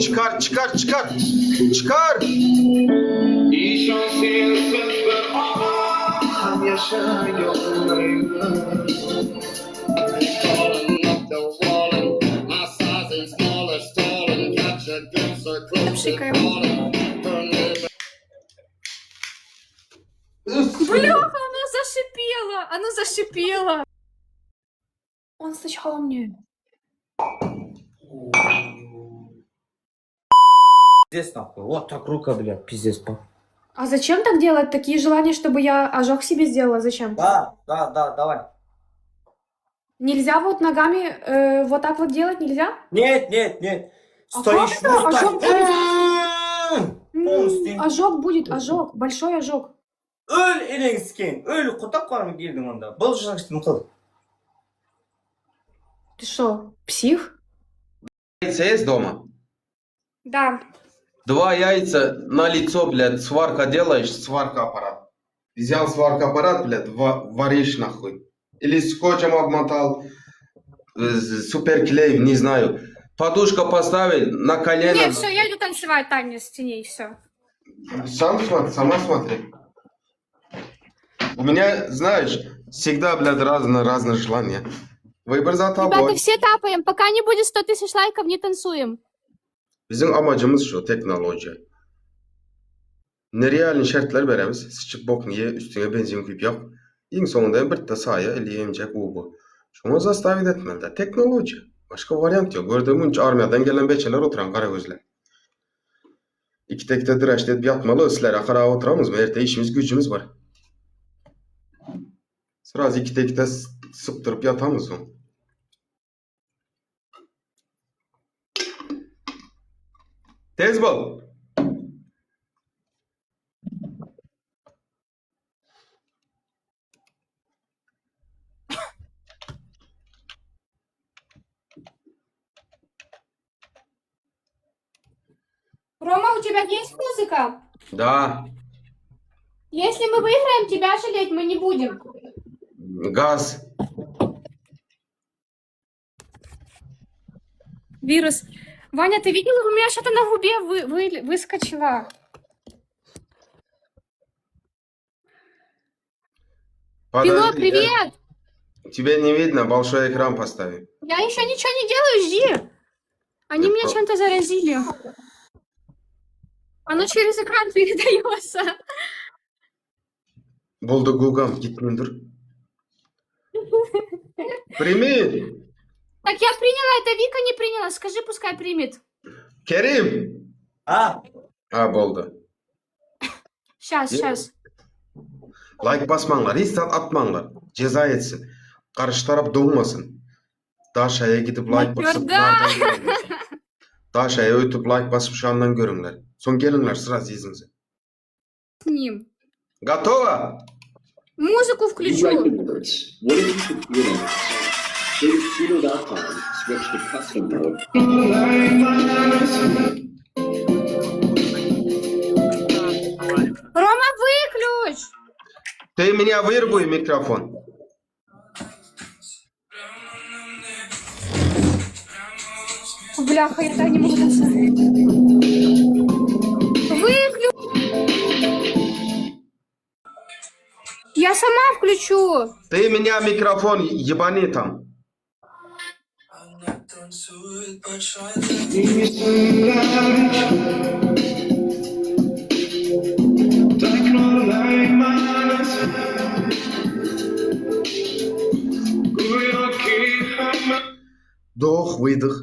Çykar, çykar, çykar! Çykar! Пшикаем. Бляха, оно зашипело! Оно зашипело! Он сначала мне... Пиздец нахуй. Вот так рука, блядь, пиздец. па. А зачем так делать? Такие желания, чтобы я ожог себе сделала? Зачем? Да, да, да, давай. Нельзя вот ногами э, вот так вот делать? Нельзя? Нет, нет, нет. А Стоишь как это? вот так. Ожог будет? М, Полностью. Ожог будет, ожог, большой ожог. Öl elin skin. Öl kutak var mı girdin onda? Bılışırsın kıl. Ты что, псих? Яйца есть дома? Да. Два яйца на лицо, блядь, сварка делаешь, сварка аппарат. Взял сварка аппарат, блядь, варишь нахуй. Или скотчем обмотал, э, суперклей, не знаю. Подушка поставил на колено. Нет, все, я иду танцевать танец с теней, все. Сам смотри, сама смотри. У меня, знаешь, всегда, блядь, разные, разные желания. Выбор за Ребята, тобой. все тапаем, пока не будет 100 тысяч лайков, не танцуем. Bizim amacımız şu, teknoloji. Nerealny şertler beremiz, syçyp bokny ye, üstüňe benzin guýup ýak. Iň soňunda hem birde saýa eli emjek ubu. Şoňa zastavit etmeli-dä. Teknolojiýa. Başga wariant ýok. Görde munça armiýadan gelen beçeler oturan gara gözler. Ikide-ikide dıraşt edip ýatmaly, islere garap oturamyzmy? Erte işimiz güýjümiz bar. Sraz ikide-ikide sypdyryp ýatamyz soň. Tez bol! Рома, у тебя есть музыка? Да. Если мы выиграем, тебя жалеть мы не будем. Gaz. Вирус. Ваня, ты видела, у меня что-то на губе вы, вы- выскочило. Пило, Подожди, я- привет! Тебе не видно, большой экран постави. Я еще ничего не делаю, жди. Они Я меня про- чем-то заразили. Оно через экран передается. Boldy gugam, gitmän dur. Primi! Так я приняла, это Вика не приняла. Скажи, пускай примет. Kerim! Ha? Ha boldy. Сейчас, Я- сейчас. Laýk basmaňlar, hiç zat atmaňlar. Jeza etsin. Garşy tarap doňmasyn. Daşaýa gidip laýk basyp, Da. nardan görüňler. Daşaýa ötüp laýk basyp şandan görüňler. Soň geliňler sraz yzyňyza. С ним. Gotowa! Музыку You включу. write the words. What if you could win it? Go to Suno.com, switch to custom mode. Рома, выключ! Ты меня вырубай микрофон. Бляха, я так не могу танцевать. Выключ! Я сама включу. Ты меня микрофон ебани там. Doh wydyk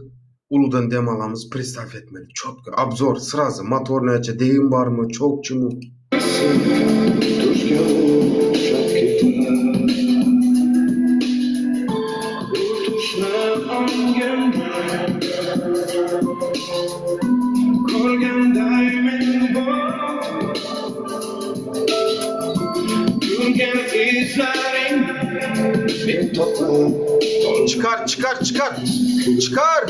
uludan dem alamyz pristaw etmeli çotga obzor srazy motor näçe degim barmy çokçymy. Çykar çykar çykar çykar.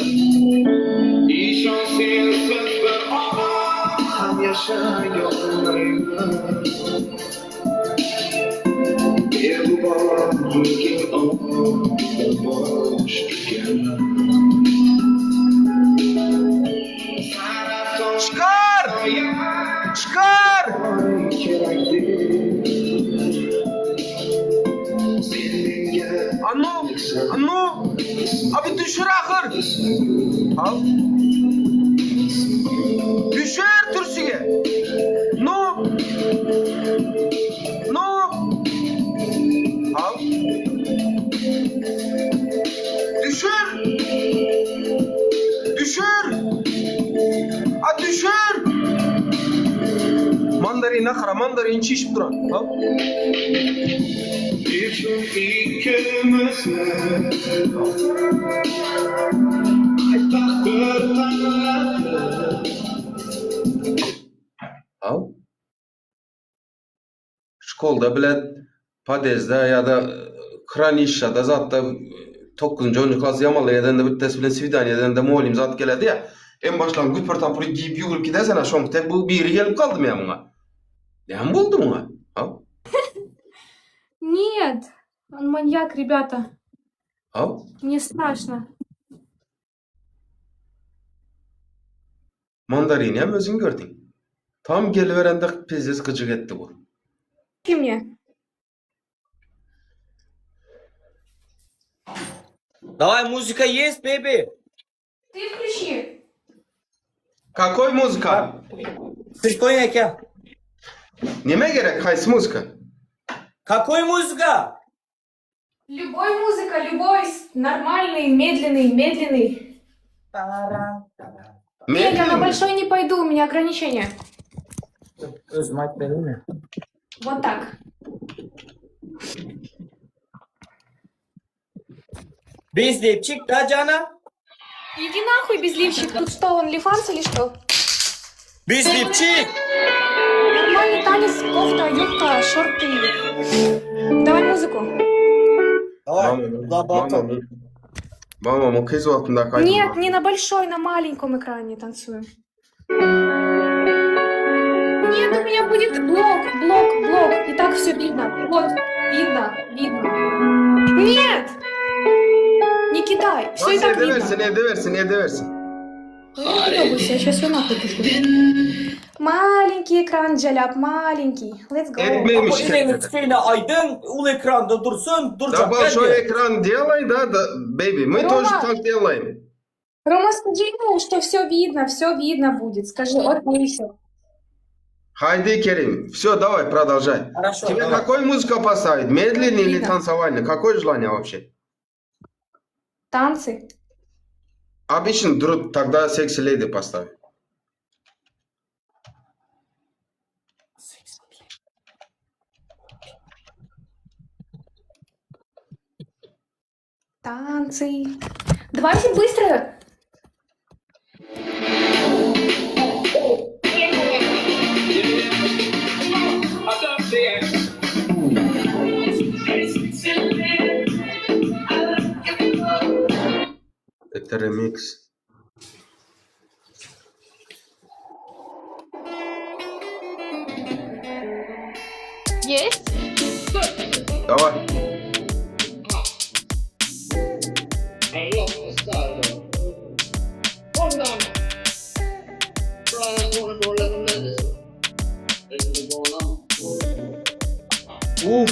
Düşür ahyr! Al. Düşür türsüge! Nu! Nu! Al. Düşür! Düşür! A düşür! Mandarin akara mandarin çişip duran. Al. Al. Şkolda bile podezde ýa-da hranişşada zatda dokuzynjy onunjy klas ýamaly edende bittesi bilen swidaniýa edende mugallym zat geledi ýa. Em başlan güpür tapyr giýip ýüwrüp gidersen-ä şoň tek bu biri gelip galdymy ýa muňa? Näme boldy muňa? Al. Нет, он маньяк, ребята. Al. Мне страшно. Mandarini hem özüň gördüň. Tam geliberende pizdes gyjyk etdi bu. Мне. Давай музыка есть, baby. Ты включи. Kakoý muzika? Sirkoyn eke. Neme gerek haýsy muzika? Какой музыка? Любой музыка, любой нормальный, медленный, медленный. Нет, я на большой не пойду, у меня ограничения. Özüm aýdyp bereýinmi? Вот так. Biz lipçik da jana. Иди нахуй, безливчик. Тут что, он лифанс или что? Biz lipçik. Нормальный танец, кофта, юбка, шорты. Давай музыку. Давай. La battle. Mamamyň gyz wagtyndaky aýdymy. Нет, не на большой, на маленьком экране танцуем. Нет, у меня будет блок, блок, блок. И так все видно. Вот, видно, видно. Нет! Не кидай, все и так видно. Ediwersin, ediwersin, ediwersin. Ну, не выебывайся, я сейчас все нахуй пошлю. Маленький экран, Джаляп, маленький. Let's go. Etmeýmiş Ine şeýle aýdyň, uly ekranda dursun, Да durjak большой däldi. экран делай, да, да, baby, мы Рома. тоже так делаем. Рома, скажи ему, что все видно, все видно будет. Скажи, отлично. Haydi Kerim, все, давай, продолжай. Хорошо, Тебе давай. какой музыка поставить? Медленный или Видно. танцевальный? Какое желание вообще? Танцы. Обычно, друг, тогда секси леди поставь. Танцы. Давайте быстро. Это ремикс. Есть? Давай. Uf.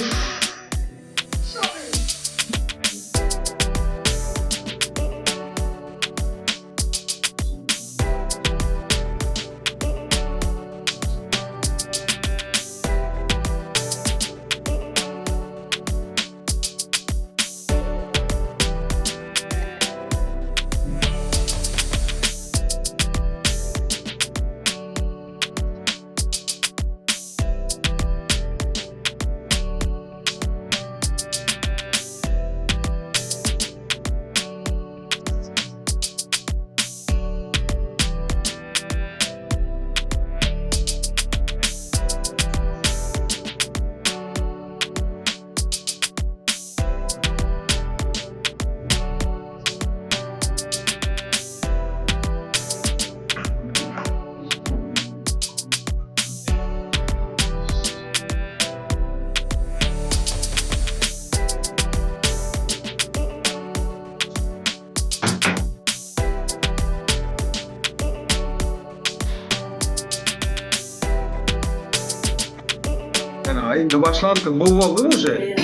Ana, indi başlandyk, bu boldy уже.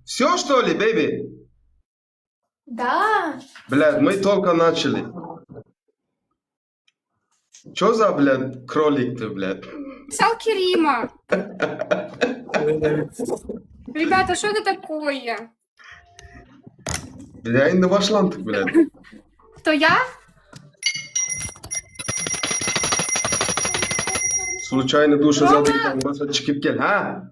Все, что ли, baby? Да. Блядь, мы только начали. Чё за, блядь, кролик ты, блядь? Писал Керима. Ребята, что это такое? Бля, indi başlandyk, блядь. Кто я? Случайно duşa Roma! zadykdan başa çykyp gel, ha?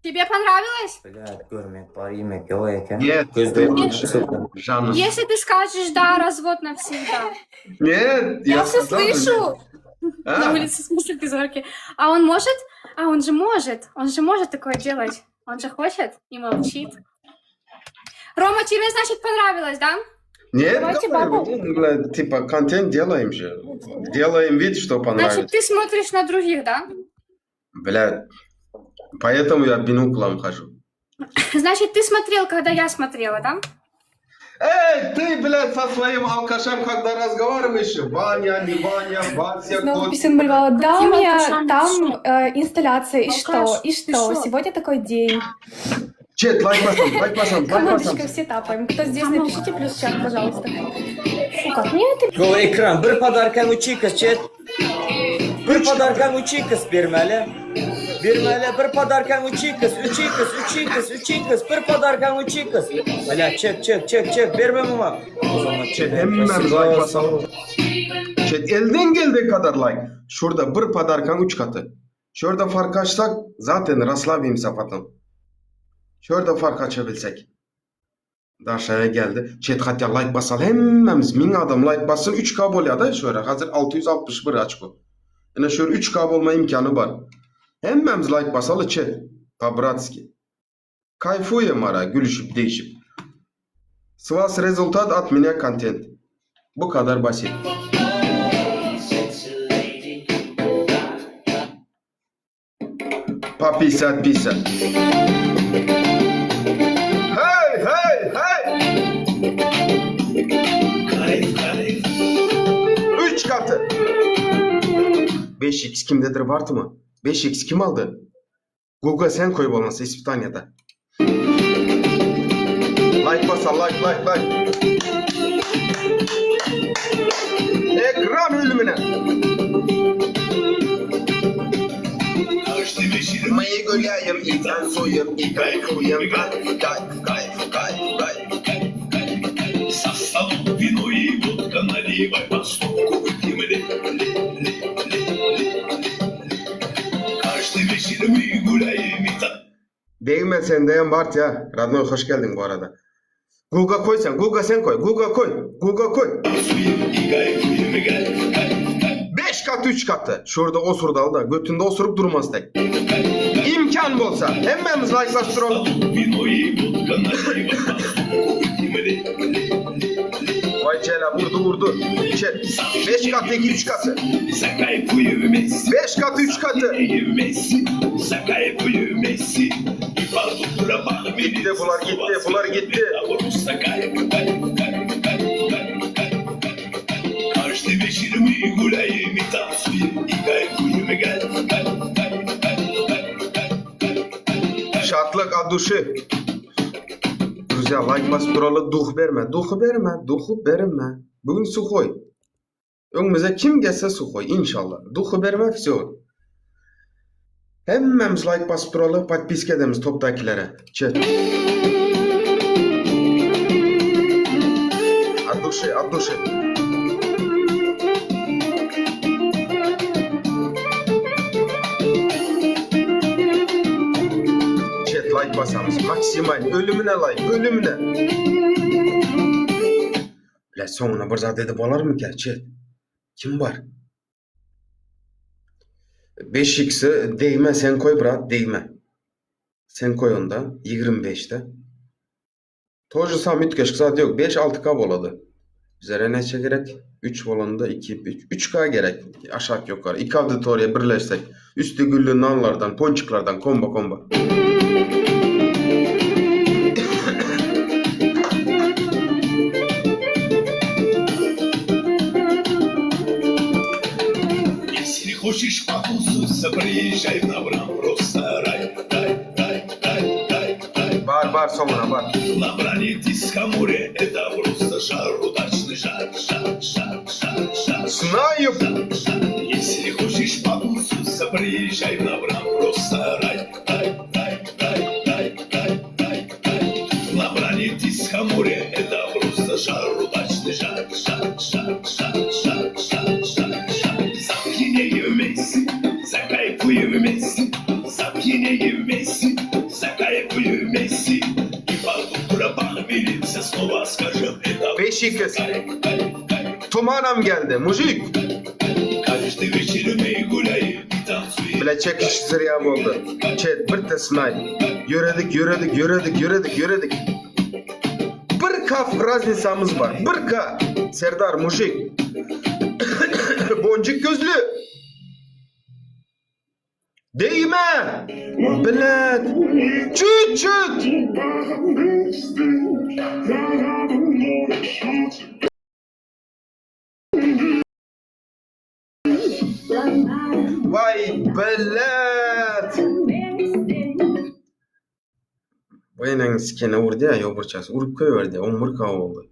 Тебе понравилось? Блядь, görmek bar, iýmek ýok eken. Нет, Gözde ты лучше, Жанна. Если ты скажешь да, развод навсегда. Нет, Я все сказал же, слышу. нет. На А? улице смысле ты зорки. А он может? А он же может. Он же может такое делать. Он же хочет и молчит. Рома, тебе, значит, понравилось, да? Нет, Давайте давай, бабу. блин, блядь, типа контент делаем же. Делаем вид, что понравится. Значит, ты смотришь на других, да? Блядь, поэтому я биноклом хожу. Значит, ты смотрел, когда я смотрела, да? Эй, ты, блядь, со своим алкашем, когда разговариваешь, Ваня, не Ваня, Вася, Снова кот. писюн малевала. Да, у Каким меня алкашам? там э, инсталляция. И Алкаш, что? И ты что? шо? Сегодня такой день. Chat, лайк basam, лайк basam, лайк Командочка, basam. все тапаем. Кто здесь, напишите плюс в чат, пожалуйста. Фу, как мне это Go ekran bir podarkan 3x chat. Bir podarkan 3x bermeli. Bermeli bir podarkan 3x 3x 3x 3x bir podarkan 3x. Bля, çek çek çek çek berme muňa. O zaman Chat, hemmämiz like basalım. Chat, elden geldiği kadar like. Şurada bir padarkan 3 katı. Şurada fark açsak zaten расслабимся потом. Şurada fark açabilsek. Daşaya geldi. Chat hatya like basal hemmämiz 1000 adam like bassyn 3K bolýar-da şöyle. Hazır 661 açko. Ine şöyle 3K bolma imkanı bar. Hemmämiz like basaly chat. Po-bratski. Kayfujem ara gülüşüp değişip. С вас результат от меня контент. Bu kadar basit. Pa 50 50. Hey hey hey. 3 katı. 5x kimdedir vardı mı? 5x kim aldı? Google sen koy olmasa İspanya'da. Like basa like like like. Ekran ölümüne. Mayı güleyim, iten soyum, iten koyum, kay kay kay kay. Со столом вино и водка наливай по стопку выпьем ле, ле, ле, ле, ле, ле. Каждый вечер мы гуляем и так Değme sen diyen Bart ya. Radnoy hoş geldin bu arada. Guga koy sen, Guga sen koy, Guga koy, Guga koy. танцуем и кайфуем, и кайф, кайф, кайф, 5 katı 3 katı. Şurada osurdu al da götünde osurup durmaz tek. İmkan bolsa hemmemiz likelaştıralım. Вино и водка наливай по стопку выпьем ле, ле, ле, ле. Vay Cela vurdu vurdu. 5 katı 2 3 katı. Закайфуем вместе. 5 katı 3 katı. И вместе, закайфуем вместе. И под утро похмелиться. Gitti, bular gitti, bular gitti. Просто кайф, кайф, кайф, кайф, кайф, кайф, кайф. Каждый вечер мы гуляем и танцуем, и кайфуем, и кайф, кайф, кайф, кайф, кайф, кайф, кайф. Şatlık aduşu. Друзья, like basıp duraly duh berme, duhu berme, duhu berme. Bugün suhoy. Öňümize kim gelse suhoy inşallah. Duhu berme всё. Hemmämiz like basyp duraly, podpiska edemiz topdakilere. Chat. От души, от души. Chat like basamyz. Maksimal ölümüne like, ölümüne. Bile soňuna bir zat edip bolarmyka chat? Kim bar? 5x'i degme sen koy brat, degme. Sen koy onda 25'te. Тоже sam üýtgeşik zat ýok. 5-6K bolady. Bizlere näçe gerek? 3 bolanda 2 3 3K gerek. Aşak ýokary. 2 auditoriýa birleşsek. Üsti güllü nanlardan, ponçiklardan komba komba. Если хочешь потусуться, приезжай на Брам, просто рай, рай, рай, рай, рай, рай. Bar bar soňuna bar. На Бране диско море, это просто жару дать. Знаю. Если хочешь потуситься, приезжай в Лавран, просто рай, рай, рай, рай, рай, рай, рай, рай. В Лавране диско море, это просто жар, удачный жар, жар, жар, жар, жар, жар, жар, жар. Запьянеем вместе, закайфуем вместе, запьянеем вместе, закайфуем вместе. И под утро похмелимся, снова скажем это. 5x. Кайф, кайф, кайф. Tumanam geldi. Mujik. Каждый вечер мы гуляем и танцуем. Bile çekiş zırya boldy. Chat bir de snipe. Ýöredik, ýöredik, ýöredik, ýöredik, ýöredik. Bir kaf raznisamyz bar. Bir ka. Serdar mujik. Boncuk gözlü. Değme. Bilet. Çüt çüt. Vay bilet. Bu eneň sikene urdy ya ýoburçasy. Urup köýberdi. 11 ka boldy.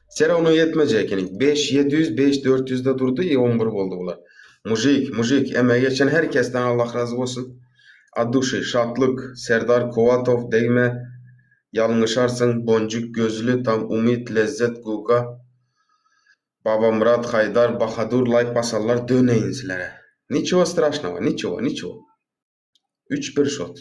Sera onu ýetmejek ekeni. 5 700 5 400-de durdy i 11 boldy bular. Mujik, mujik, emeği geçen herkesten Allah razı olsun. От души, Şatlyk, Serdar Kovatov, Degme, Ýalňyşarsyň, Boncuk Gözli, tam Umyt, Lezzet, Guga, Babamyrat, Haýdar, Bahadur laýk basanlar döneýin sizlere. Niçего страшного, ничего, ничего. 3-1 şot.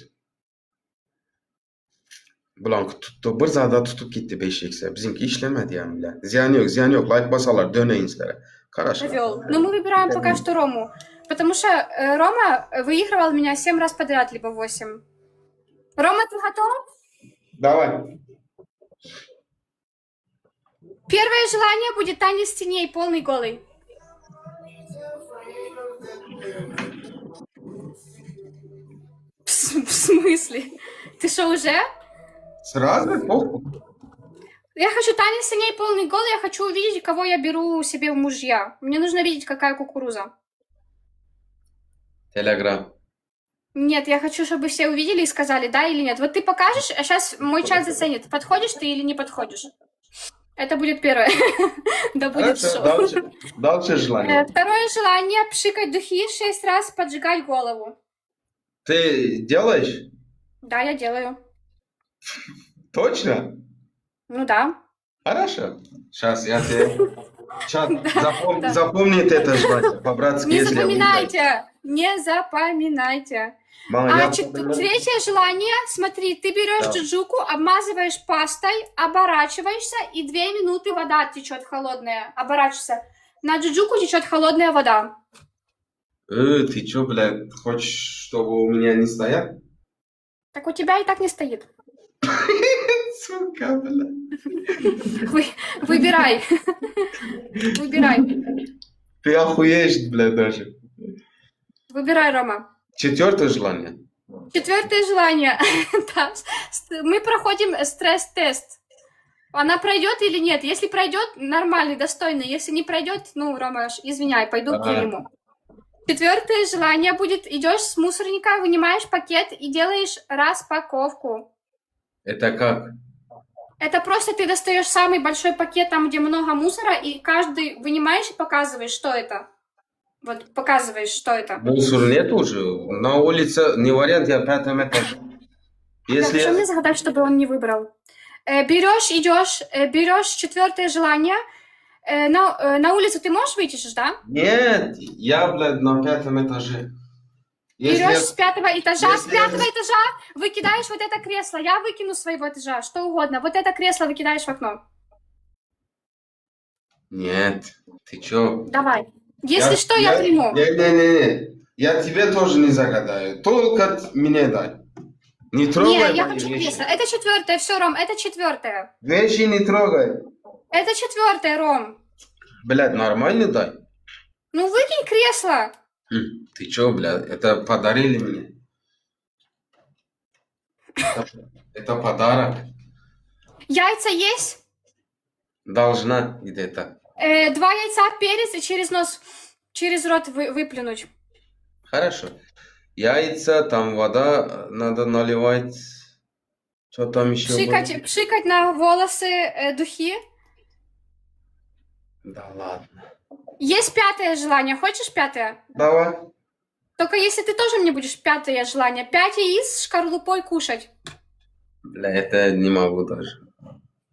Blank tuttu. Bir zada tutup gitti 5x'e. Bizimki işlemedi yani bile. Ziyanı yok, ziyanı yok. Like basalar döneyin sizlere. Karaşlar. Вел. Но мы выбираем пока что Рому. Потому что э, Рома выигрывал меня 7 раз подряд, либо 8. Рома, ты готов? Давай. Первое желание будет танец теней, полный голый. В с- в смысле? Ты что, уже? Сразу? Похуй. Я хочу танец теней, полный голый. Я хочу увидеть, кого я беру себе в мужья. Мне нужно видеть, какая кукуруза. Telegram. Нет, я хочу, чтобы все увидели и сказали, да или нет. Вот ты покажешь, а сейчас мой чат заценит, подходишь ты или не подходишь. Это будет первое. Да будет Хорошо, шоу. дальше, дальше желание. Э, Второе желание – пшикать духи шесть раз, поджигать голову. Ты делаешь? Да, я делаю. Точно? Ну да. Хорошо. Сейчас я тебе... Сейчас запом... да. запомнит это желание. По-братски, Не если я выиграю. запоминайте! Не запоминайте. Мама, А я чет- третье желание, смотри, ты берешь Да. джуджуку, обмазываешь пастой, оборачиваешься, и две минуты вода течет холодная. Оборачиваешься. На джуджуку течет холодная вода. Э, ты чё, блядь, хочешь, чтобы у меня не стоят? Так у тебя и так не стоит. Сука, блядь. Вы- выбирай. Выбирай. Ты охуеешь, блядь, даже. Выбирай, Рома. Четвертое желание. Четвертое желание. Да. С- Мы проходим стресс-тест. Она пройдет или нет? Если пройдет, нормальный, достойный. Если не пройдет, ну, Рома, аж извиняй, пойду к Ага. Кериму. Четвертое желание будет, идешь с мусорника, вынимаешь пакет и делаешь распаковку. Это как? Это просто ты достаешь самый большой пакет, там, где много мусора, и каждый вынимаешь и показываешь, что это. Вот, показываешь, что это. Мусор нет уже. На улице не вариант, я пятом этаже. Если... Так, что мне загадать, чтобы он не выбрал? Э, берешь, идешь, э, берешь четвертое желание. Э, на, э, на улицу ты можешь выйти же, да? Нет, я, блядь, на пятом этаже. Если Берешь я- с пятого этажа, с если я- пятого этажа выкидаешь вот это кресло. Я выкину с своего этажа, что угодно. Вот это кресло выкидаешь в окно. Нет, ты чё? Давай. Если что, я, приму. Не-не-не, я тебе тоже не загадаю. Только т- мне дай. Не трогай Не, я мои хочу вещи. кресло. Это четвертое, все, Ром, это четвертое. Вещи не трогай. Это четвертое, Ром. Блядь, нормально дай. Ну выкинь кресло. Хм, Ты чё, блядь, это подарили мне. Это, это подарок. Яйца есть? Должна где-то. Э, два яйца, перец и через нос, через рот вы- выплюнуть. Хорошо. Яйца, там вода надо наливать. Что там еще было? Пшикать, пшикать на волосы э, духи. Да ладно. Есть пятое желание. Хочешь пятое? Давай. Только если ты тоже мне будешь пятое желание. Пять яиц с шкарлупой кушать. Бля, это не могу даже.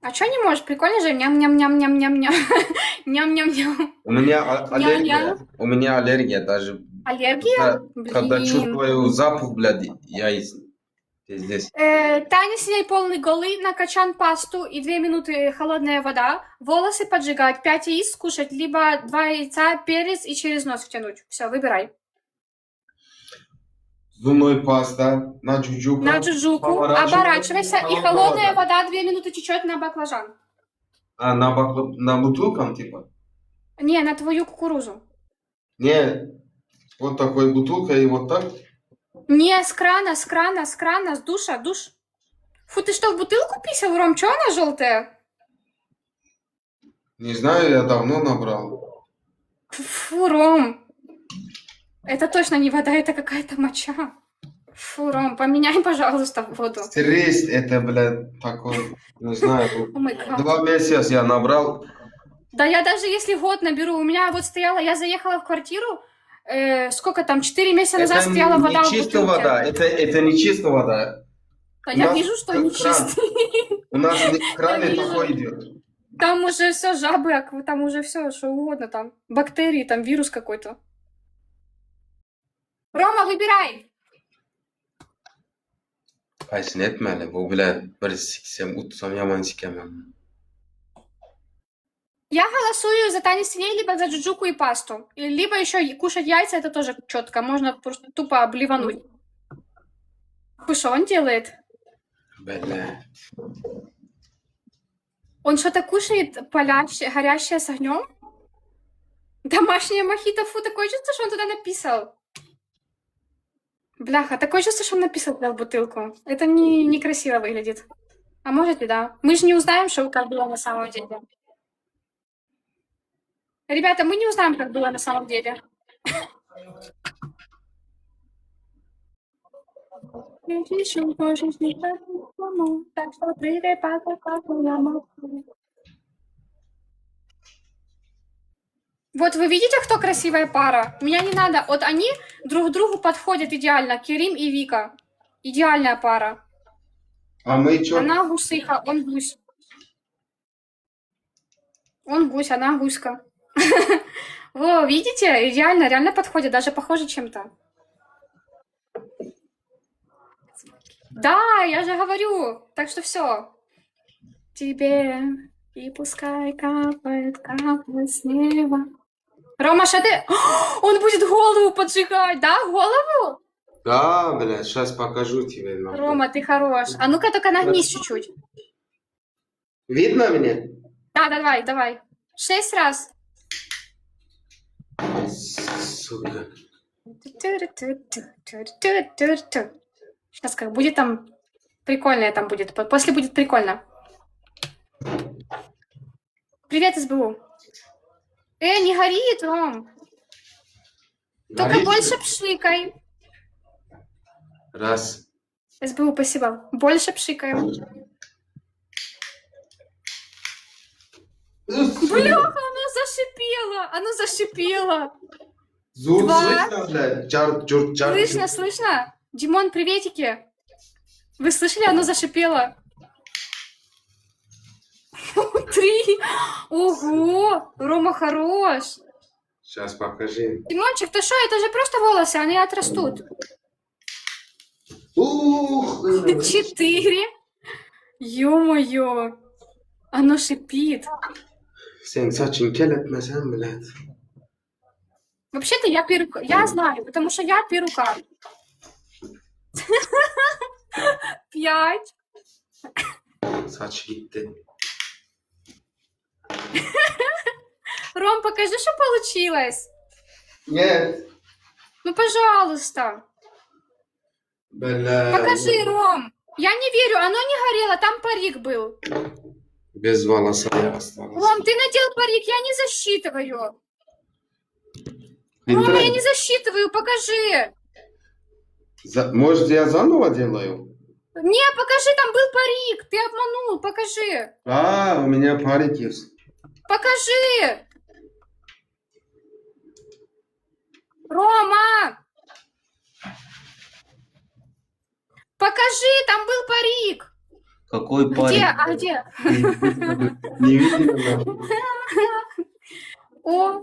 А чё не можешь? Прикольно же. Ням-ням-ням-ням-ням-ням. Ням-ням-ням. У меня а- аллергия. Ням-ням. У меня аллергия даже. Аллергия? Когда, когда Блин. чувствую запах, блядь, яиц. Пиздец. Э, Таня с ней полный голый, на качан пасту и две минуты холодная вода, волосы поджигать, пять яиц скушать, либо два яйца, перец и через нос втянуть. Все, выбирай. Зубной паста на джуджуку. На джуджуку, Поворачивай. оборачивайся, и Холодная холодная вода. вода две минуты течет на баклажан. А, на, бакла- на бутылкам, типа? Не, на твою кукурузу. Не, вот такой бутылка и вот так. Не, с крана, с крана, с крана, с душа, душ. Фу, ты что, в бутылку писал, Ром? Чё она желтая? Не знаю, я давно набрал. Фу, Ром. Это точно не вода, это какая-то моча. Фу, Ром, поменяй, пожалуйста, воду. Стресс это, блядь, такой, не знаю. Oh my God. Два месяца я набрал. Да я даже если год наберу, у меня вот стояла, я заехала в квартиру, э, сколько там, 4 месяца назад Это стояла не вода в чистая бутылке. вода, это, это не чистая вода. Да У я нас вижу, что кран. не чистый. У нас не- кран Я не вижу. такой идет. Там уже все жабы, ак- там уже все, что угодно там. Бактерии, там вирус какой-то. Рома, выбирай. Haýsyny etmeli? Bu bilen bir siksem, utsam ýaman sikemen. Я голосую за танец теней, либо за джуджуку и пасту. И Либо еще и кушать яйца, это тоже четко. Можно просто тупо обливануть. Фу, Что он делает? Bele. Он что-то кушает палящее, горящее с огнем? Домашняя мохито, фу, такое чувство, что он туда написал. Бляха, такое чувство, что он написал туда в бутылку. Это не, некрасиво выглядит. А может и да. Мы же не узнаем, что как было на самом деле. Ребята, мы не узнаем, как было на самом деле. Так что прыгай, пока, как я могу. Вот вы видите, кто красивая пара? Меня не надо. Вот они друг другу подходят идеально. Керим и Вика. Идеальная пара. А мы чё? Она гусыха, он гусь. Он гусь, она гуська. Во, видите? Идеально, реально подходит, даже похоже чем-то. Да, я же говорю. Так что все. Тебе и пускай капает, капает с неба. Рома, что ты... Он будет голову поджигать, да? Голову? Да, блядь, сейчас покажу тебе. нахуй. Рома, ты хорош. А ну-ка только нагнись чуть-чуть. Видно меня? Да, давай, давай. Шесть раз. Сука. Сейчас как будет там прикольно там будет. После будет прикольно. Привет, СБУ. Э, не горит, Ром. Только Горит? больше пшикай. Раз. СБУ, спасибо. Больше пшикаем. Бляха, оно зашипело. Оно зашипело. Звук Два. слышно, блядь? Чар, чур, чар. Слышно, слышно? Димон, приветики. Вы слышали, оно зашипело? Три. Ого, Рома хорош. Сейчас покажи. Димончик, ты что, это же просто волосы, они отрастут. Ух! Четыре. Ё-моё. Оно шипит. Sen saçın kel etmesen, блядь. Вообще-то я перука. Я знаю, потому что я перукар. Пять. Saç gitti. Ром, покажи, что получилось. Нет. Ну, пожалуйста. Бля. Покажи, Ром. Я не верю, оно не горело, там парик был. Без волоса я осталась. Ром, ты надел парик, я не засчитываю. Рома, я не засчитываю, покажи. За- Может, я заново делаю? Не, покажи, там был парик, ты обманул, покажи. А, у меня парик есть. Покажи. Рома! Покажи, там был парик. Какой Где? парень? А где? Не видели, нахуй. О,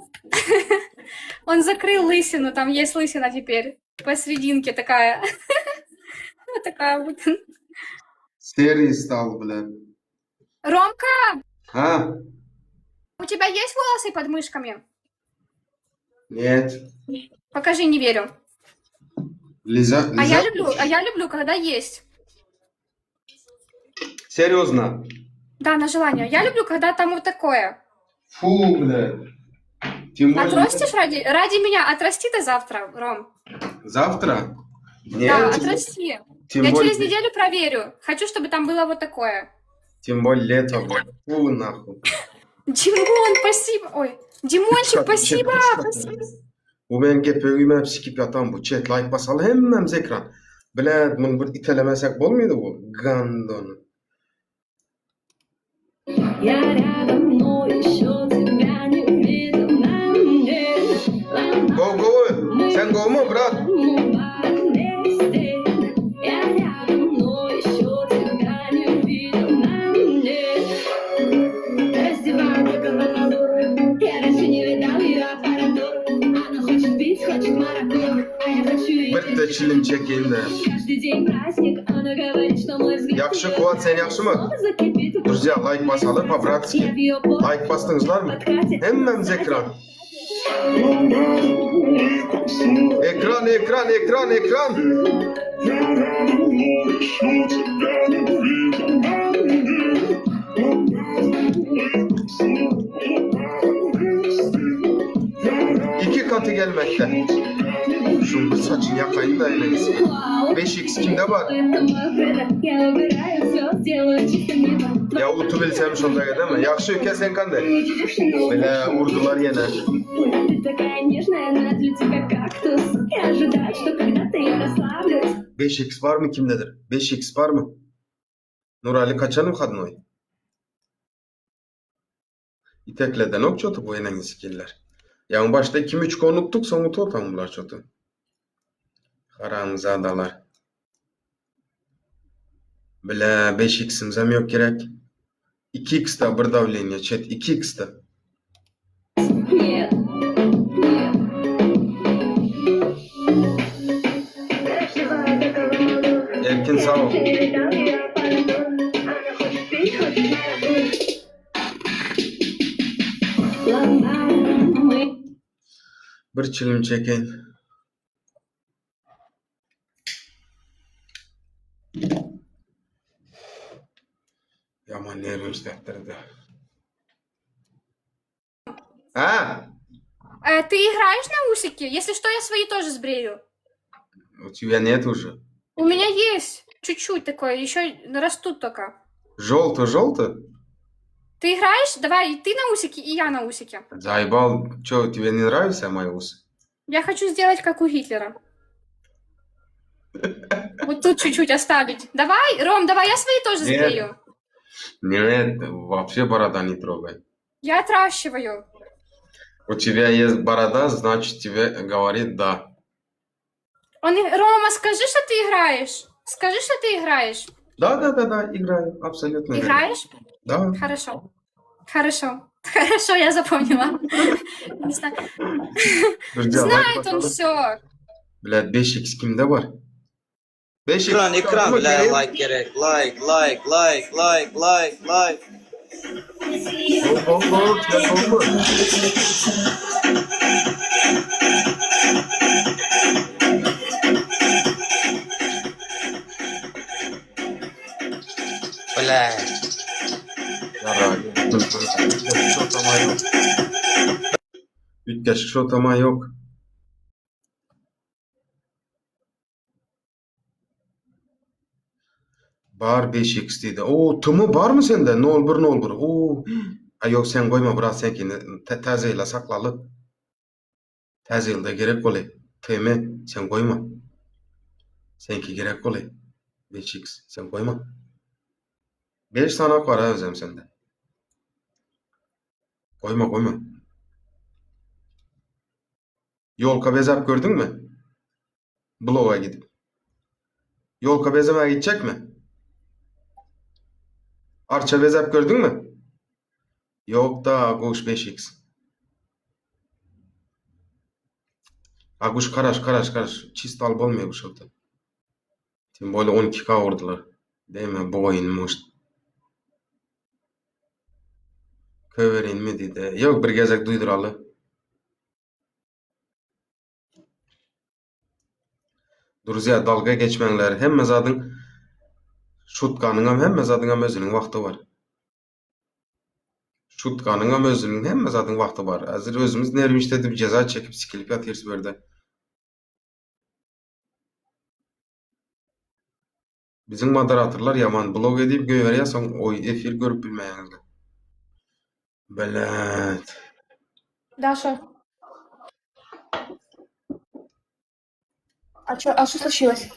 он закрыл лысину, там есть лысина теперь. Посерединке такая. Вот такая вот. Серый стал, блядь. Ромка, А? у тебя есть волосы под мышками? Нет. Покажи, не верю. Лиза, А я Лиза? люблю, а я люблю, когда есть. Серьезно? Да, на желание. Я люблю, когда там вот такое. Фу, блядь. Тем более... Отрастишь ради, ради меня, отрасти до завтра, Ром. Завтра? Нет. Да, тем- отрасти. Тем Я более, через неделю проверю. Хочу, чтобы там было вот такое. тем более лето, блядь. Фу, нахуй. Димон, спасибо. Ой, Димончик, спасибо. Спасибо. Bu men gepegime sikip ýatan bu chat like basaly hemmämiz ekran. Blät muny bir itelemesek bolmady bu gandon. Я рядом, но еще тебя не видел на мне. Go go. Sen go mu brat? Вместе. Я рядом, но еще тебя не видел на мне. Раздеваю до головы. Я раньше не видал ее аппаратуру. Она хочет пить, хочет маракуйю, а я хочу ее. Bir de çilim çekeyim de. Каждый день праздник, она говорит, что мой взгляд Ýagşy её Kuwat sen ýagşymy? снова закипит. Друзья, like basaly по-братски. Я в её пот- Like basdyňyzlarmy? подкате. Hemmämiz ekran. Ekran, ekran, ekran, ekran. Iki katı gelmekte. Şunu bir saçın yakayım da elinizi. 5x kimde var? Это мой выбор. Я выбираю все, сделаю чисто мимо. Ya utu bilsem şonda mi? Ýagşy ülke sen kande? Bile urdular ýene. Ты такая нежная, она для тебя кактус. И ожидать, что когда-то я расслаблюсь. 5x var mı kimdedir? 5x var mı? Nurali kaçanım kadın İtekleden ok çotu bu enen sikiller. Yani başta kim üç konuktuk soňu totam bular çotu. Haramzadalar. Bile 5x'imizem yok gerek. 2x da bir davleniye chat 2x da. Нет, нет. Раздеваю до головы. Erkin sağ ol. Я не видал её аппаратуру. Она хочет пить, хочет маракуйю. Ломаем мы Bir çilim çekeyim. Yaman nervim istettirdi. Ha? Э, ты играешь на усики? Если что, я свои тоже сбрею. У тебя нет уже. У меня есть чуть-чуть такое, еще растут только. Желто-желто? Ты играешь? Давай, и ты на усики, и я на усики. Заебал. Че, тебе не нравятся мои усы? Я хочу сделать, как у Гитлера. Вот тут чуть-чуть оставить. Давай, Ром, давай я свои тоже Нет. сбрею. Нет, вообще борода не трогай. Я отращиваю. У тебя есть борода, значит тебе говорит да. Он, и- Рома, скажи, что ты играешь. Скажи, что ты играешь. Да, да, да, да, играю, абсолютно. верно. Играешь? Да. Хорошо. Хорошо. Хорошо, я запомнила. Не знаю. Друзья, лайк Знает он basalım. все. Блядь, 5x kimde var? 5x Ekran ekran Ama bile gerek- like gerek. Like like like like like like. Go, go, go, go, go. Bile. Yaraylı. Şotama yok. Ütkeşik şotama yok. Bar 5x diýdi. O, tümü barmy sende? 01 01. O. Ay yok sen goýma, biraz senkini te- täze ýyla saklaly. Täze ýylda gerek boly. TM sen goýma. Senki gerek boly. 5x sen goýma. 5 tane var ha özem sende. Goýma, goýma. Ýolka bezäp gördüňmi? Bloga gidip. Ýolka bezemäge gitjekmi? Arça bezäp gördüňmi? Ýok-da, Aguş 5x. Aguş karaş, karaş, karaş. Çist alyp bolmaýar bu şota. Tym bolее 12k urdular. Deme bu oýun может. Köwerinmi diýdi. Ýok, bir gezek duýduraly. Druzýa, dalga geçmäňler. Hemme zadyň şutkanyňam, hemme zadyňam özüniň wagty bar. Şutkanyňam özüniň hemme zadyň wagty bar. Häzir özümiz nerwniçt edip jeza çekip sikilip ýatyrys bu ýerde. Biziň moderatorlar ýaman blok edip goýberýär soň oý efir görüp bilmeýäňizler. Belet. Даша. А чё, а что случилось?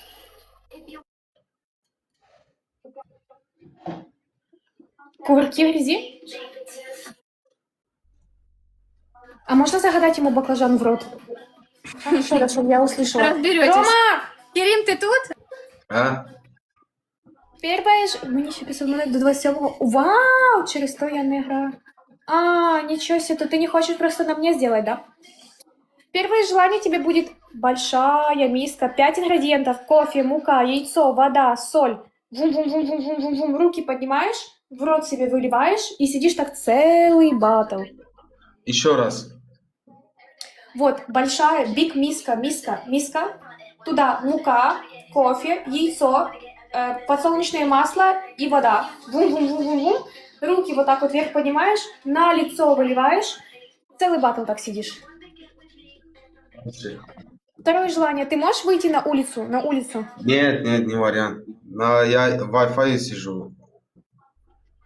Кувырки в грязи? А можно загадать ему баклажан в рот? Хорошо, хорошо, я услышала. Разберетесь. Рома! Керим, ты тут? А? Первое ж... Мені ще 500 монет до 27-го. Вау! Через то я не граю. А, ничего себе, то ты не хочешь просто на мне сделать, да? Первое желание тебе будет большая миска, 5 ингредиентов, кофе, мука, яйцо, вода, соль. Вум-вум-вум-вум-вум-вум, руки поднимаешь, в рот себе выливаешь и сидишь так целый батл. Еще раз. Вот, большая, big миска, миска, миска. Туда мука, кофе, яйцо, э, подсолнечное масло и вода. Вум-вум-вум-вум-вум. Руки вот так вот вверх поднимаешь, на лицо выливаешь. Целый батл так сидишь. Второе желание. Ты можешь выйти на улицу? На улицу. Нет, нет, не вариант. На, я в Wi-Fi сижу.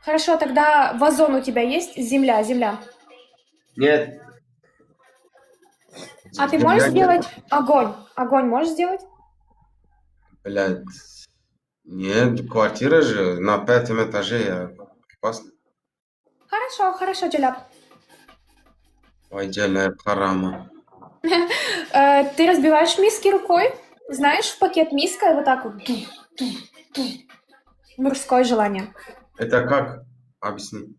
Хорошо, тогда вазон у тебя есть? Земля, земля. Нет. А ты можешь Земля сделать огонь? Огонь можешь сделать? Блядь. Нет, квартира же на пятом этаже. Я опасно. Хорошо, хорошо, Джеляп. Ой, Джеляп, харама. Э, ты разбиваешь миски рукой, знаешь, в пакет миска и вот так вот. Ту, ту, ту. Мужское желание. Это как? Объясни.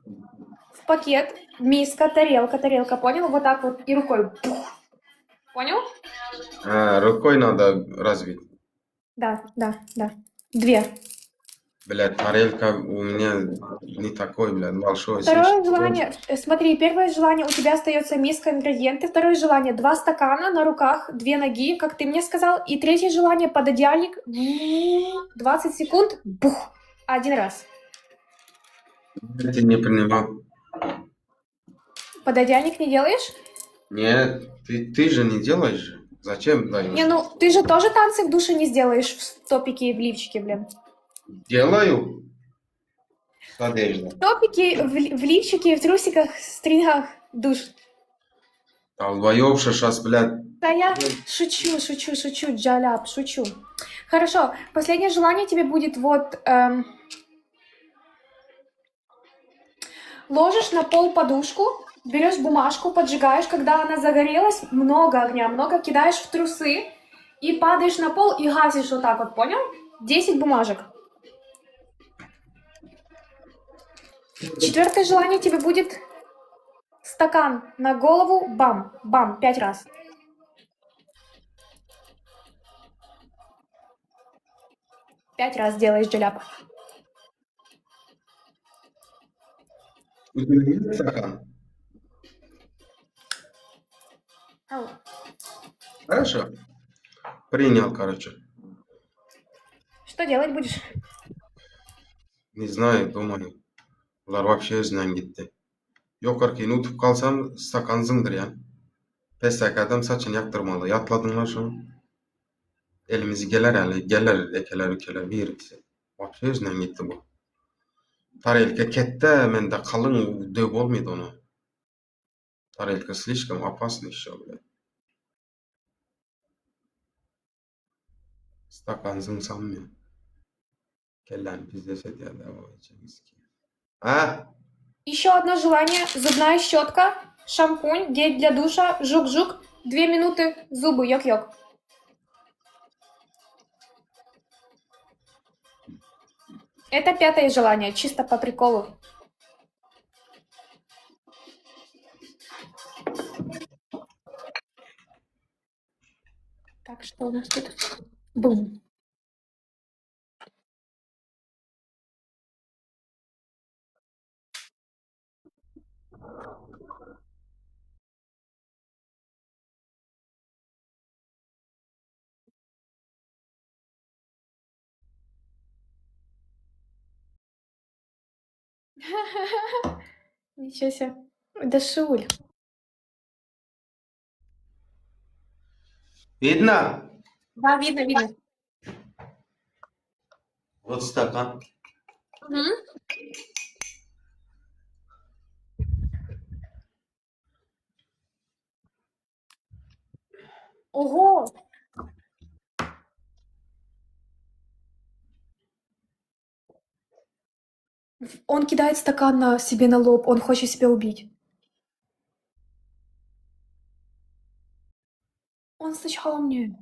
В пакет, миска, тарелка, тарелка, понял? Вот так вот и рукой. Бух. Понял? А, рукой надо разбить. Да, да, да. Две. Блядь, тарелка у меня не такой, блядь, большой. Второе желание, э, смотри, первое желание, у тебя остается миска, ингредиенты. Второе желание, два стакана на руках, две ноги, как ты мне сказал. И третье желание, пододеяльник, 20 секунд, бух, один раз. Я не принимал. Пододеяльник не делаешь? Нет, ты, ты же не делаешь же. Зачем даешь? Не, ну ты же тоже танцы в душе не сделаешь в топике и в лифчике, блин. Делаю. С одеждой. В топике, в, в лифчике, в трусиках, в стрингах, душ. Долбоёбша сейчас, блядь. Да я шучу, шучу, шучу, джаляп, шучу. Хорошо, последнее желание тебе будет вот... эм, ложишь на пол подушку, берешь бумажку, поджигаешь, когда она загорелась, много огня, много кидаешь в трусы и падаешь на пол и гасишь вот так вот, понял? 10 бумажек. Четвертое желание тебе будет стакан на голову, бам, бам, пять раз. Пять раз делаешь джеляп. У тебя есть стакан? Ау. Хорошо. Принял, короче. Что делать будешь? Не знаю, думаю. Bular вообще özünden gitdi. Ýokarkyny utup galsam stakan zyňdyrýan. Pesdäki adam saçyny ýakdyrmaly. Ýatladyňlar şony? Elimizi geler ýaly geler ekeler ükeler birisi. Вообще özünden gitdi bu. Tarelka ketde mende kalyň döwüp bolmaýdy ony. Tarelka слишком опасный ещё, блядь. Stakan zyňsam men. Kelläni pizdes edýär-dä bu Ha? Еще одно желание. Зубная щетка, шампунь, гель для душа, жук-жук. Две минуты, зубы, йок-йок. Это пятое желание, чисто по приколу. Так, что у нас тут? Бум. Ничего себе. Дашуль. Видно? Да, видно, видно. Вот стакан. Мгм. Ого! Он кидает стакан на себе на лоб, он хочет себя убить. Он сначала мне.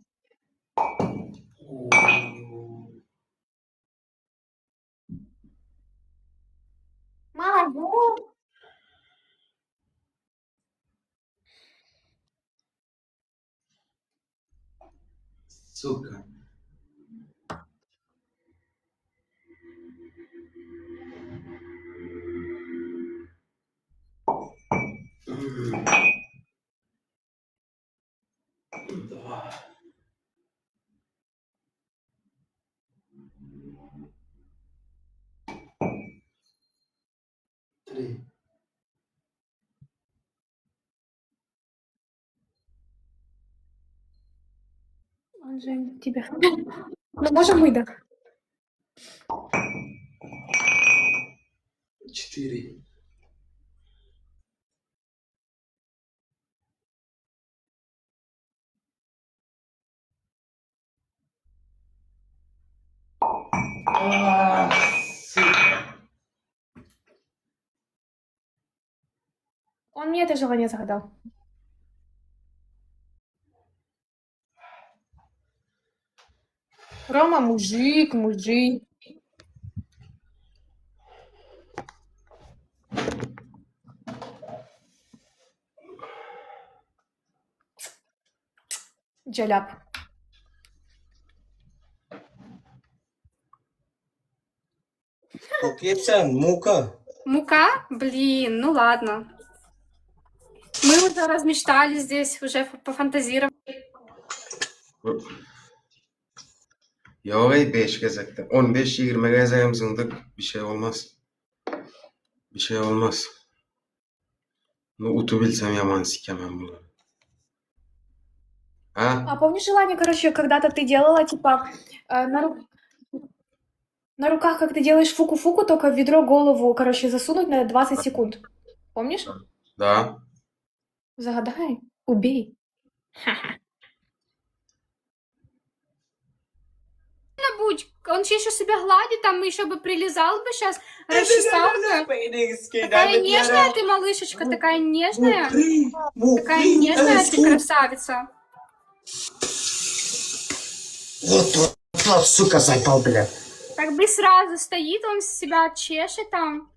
Молодец! Сука. Два. Три. Он же тебя. Ну, можем выдох. Четыре. А, сука. Он мне это желание загадал. Рома мужик, мужик. Джаляп. Sen muka. Мука? Блин, ну ладно. Мы уже размечтали здесь, уже пофантазировали. Ýok eý 5 gezekde. 15-20 gezegem zyňdyk. Bir şey olmaz. Bir şey olmaz. Nu utubilsem ýaman sikemen bulary. Ha? А помнишь желание, короче, когда-то ты делала, типа, э, на, ру- на руках, как ты делаешь фуку-фуку, только в ведро голову, короче, засунуть на 20 секунд. Помнишь? Да. Загадай, убей. Будь, он еще себя гладит, там еще бы прилизал бы сейчас, расчесал бы. Такая нежная ты, малышечка, такая нежная. Такая нежная ты, красавица. Вот, вот, вот, сука, заебал, бля. Так бы сразу стоит, он себя чешет там.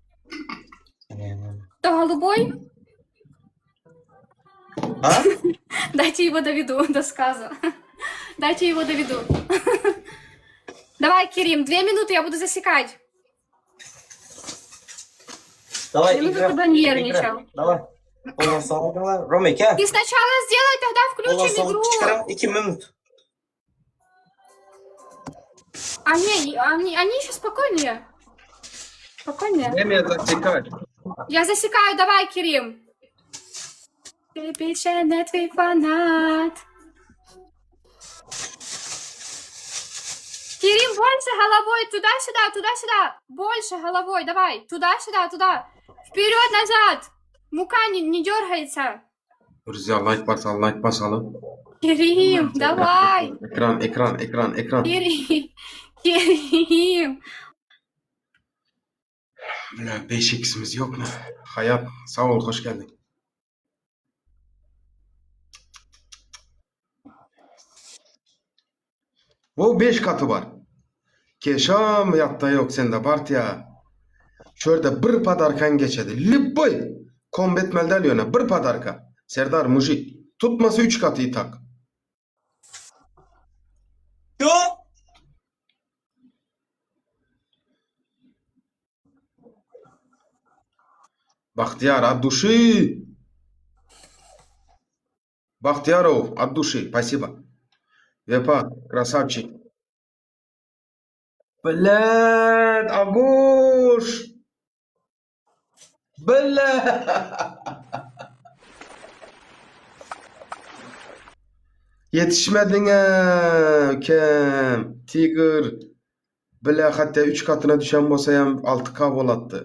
То голубой? А? Дайте его доведу до сказа. Дайте его доведу. Давай, Керим, две минуты, я буду засекать. Давай, Минуту игра. тогда нервничал. Игра. Давай. Ondan sonra давай. Romek ha. Ты сначала сделай, тогда Ondan включим sonra игру. çıkaram 2 minut. А не, они, они еще спокойнее. Спокойнее. Время засекать. Я засекаю, давай, Керим. Ты печальный твой фанат. Керим, больше головой, туда-сюда, туда-сюда. Больше головой, давай, туда-сюда, туда. Вперед, назад. Мука не, не дергается. Друзья, лайк basalım, like basalım. Керим, давай. Ekran, ekran, ekran, ekran. Керим, Керим. Bля, 5x'imiz yok mu? Hayat, sağ ol, hoş geldin. Wo 5 katy bar. Keşam ýatda ýok sende bartýa. Şu ýerde bir podarkaň geçedi. Lýubboý! Komb etmeli däl ýöne bir podarka. Serdar mujik. Tutmasa 3 katy tak. Şu. Bagtyýar от duşy. Bagtyýarow от duşy. Spasibo. Wepa krasavçik. Blät Aguş. Blät. Ýetişmediňä kem Tigr. Bile hatda 3 katyna düşen bolsaýam 6K bolatdy.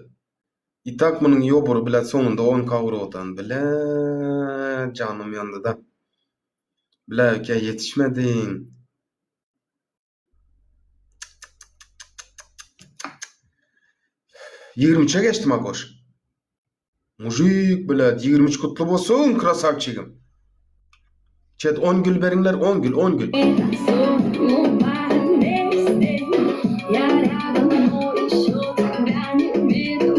Itak munuň ýobury bile soňunda 10K urup Bile janym ýandy-da. Bile öke ýetişmediň. 23-e geçdim Agoş. Mujik bile 23 kutly bolsun krasavçigim. Chat 10 gül beriňler 10 gül 10 gül. Я рядом, но еще тебя не видно.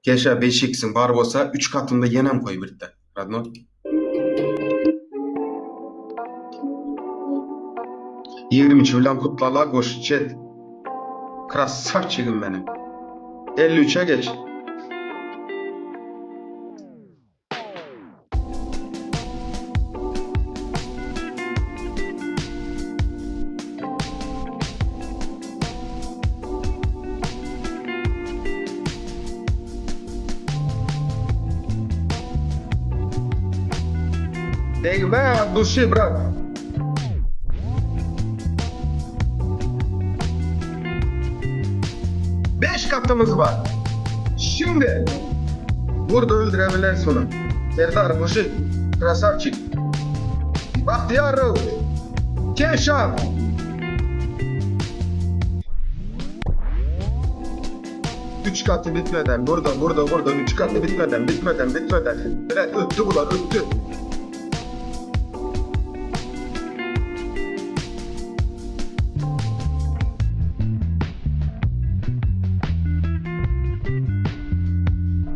Keşe 5x'iň bar bolsa 3 katynda ýenem koý birde. Radno. 23 bilen kutlala goş chat. Krasavçigim benim. 53'e geç. Degme от души, брат. Beş katımız var. Şimdi burada öldürebilirsin onu. Serdar Mujik, Krasavçik, Bahtiyarov, Keşan. Üç katı bitmeden, burada, burada, burada, üç katı bitmeden, bitmeden, bitmeden. Evet, öttü bunlar, öttü.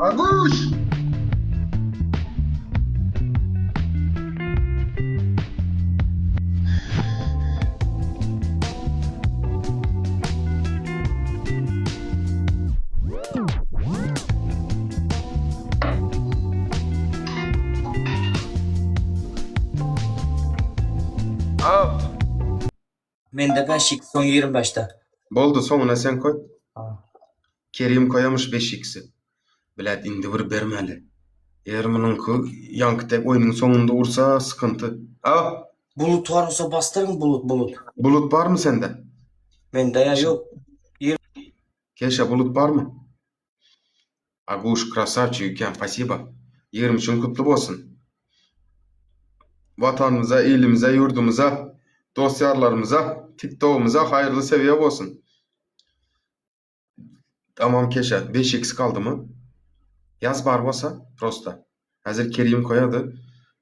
Aguş! Al. Mende 5x son 25-de. Boldy soňuna sen koý. Kerim koýamyş 5x-i. Bilet indi bir bermeli. Eger munuňky ýaňky tek oýnuň soňunda ursa sıkynty. Al. Bulut bar bolsa basdyryň bulut bulut. Bulut barmy sende? Mende ýa ýok. Keşe bulut barmy? Aguş krasavçik eken, spasibo. 23-iň kutly bolsun. Watanymyza, ilimize, ýurdumyza, dost ýarlarymyza, TikTok'umuza haýyrly sewiýe bolsun. Tamam Keşe, 5x kaldy mı? Ýaz bar bolsa, prosta. Häzir Kerim koýady.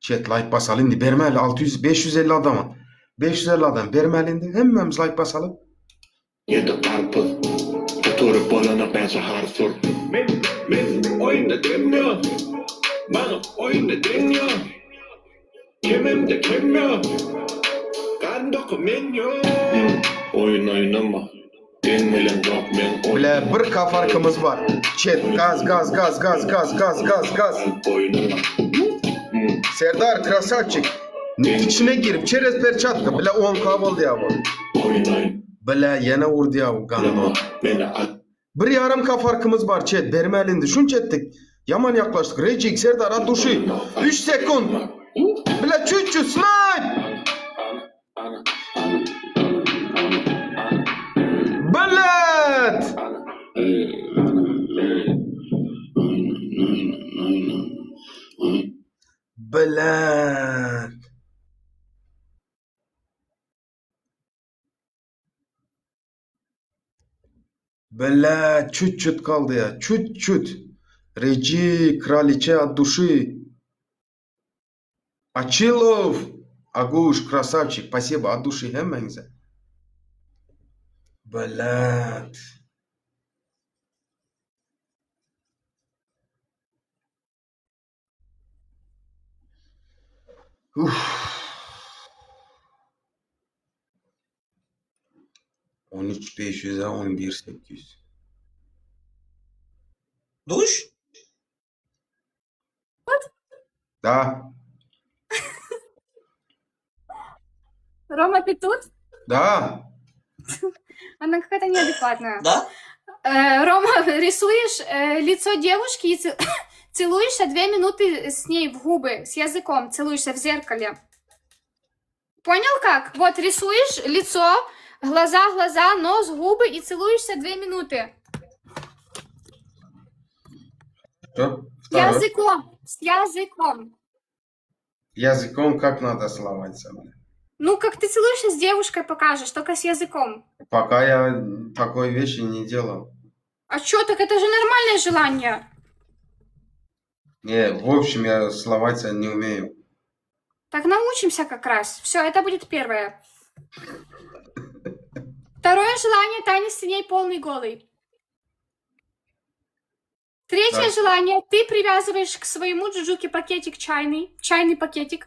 Chat like basaly indi bermeli 600 550 adama. 550 adam bermeli indi. Hemmämiz like basaly. Ýedi garpyz Oturyp bolana bäşe harsur Men, men oýunda deň ýok Maňa oýunda deň ýok Kemimde kem ýok Garyn doky men ýok Oýun oýnama Deň bilen ýok meň oýnuma Bile bir K farkymyz bar. Chat gaz gaz gaz gaz gaz gaz gaz gaz. Oýnama Serdar krasavçik. İçine girip çerez perçatka bile 10K boldy ya bu. Oýun oýnama Bile ýene urdy ya bu gandon. Meni at Bir yarım K farkymyz bar chat bermeli indi. Şunça etdik. Yaman yaklaştık. Recik Serdar at duşu. 3 sekund. Bile çüçü snipe. Bilet. Bilet. Bile çüt çüt kaldy ya. Çüt çüt. Reji, kraliçe от души. Açylow! Aguş, krasawçik, spasibo от duşi hemmäňize. Blät. Uff. 13 500'e 11 800. Duş? Da. Рома, ты тут? Da. Она какая-то неадекватная. Da? Э, Рома, рисуешь э, лицо девушки и цел- целуешься две минуты с ней в губы, с языком, целуешься в зеркале. Понял как? Вот рисуешь лицо, глаза, глаза, нос, губы и целуешься две минуты. Что? Второй. Языком, с языком. Языком как надо целоваться, бля? Ну, как ты целуешься с девушкой, покажешь, только с языком. Пока я такой вещи не делал. А чё, так это же нормальное желание. Не, в общем, я целоваться не умею. Так научимся как раз. Все, это будет первое. Второе желание танец с ней полный голый. Третье Да. желание. Ты привязываешь к своему джуджуке пакетик чайный, чайный пакетик,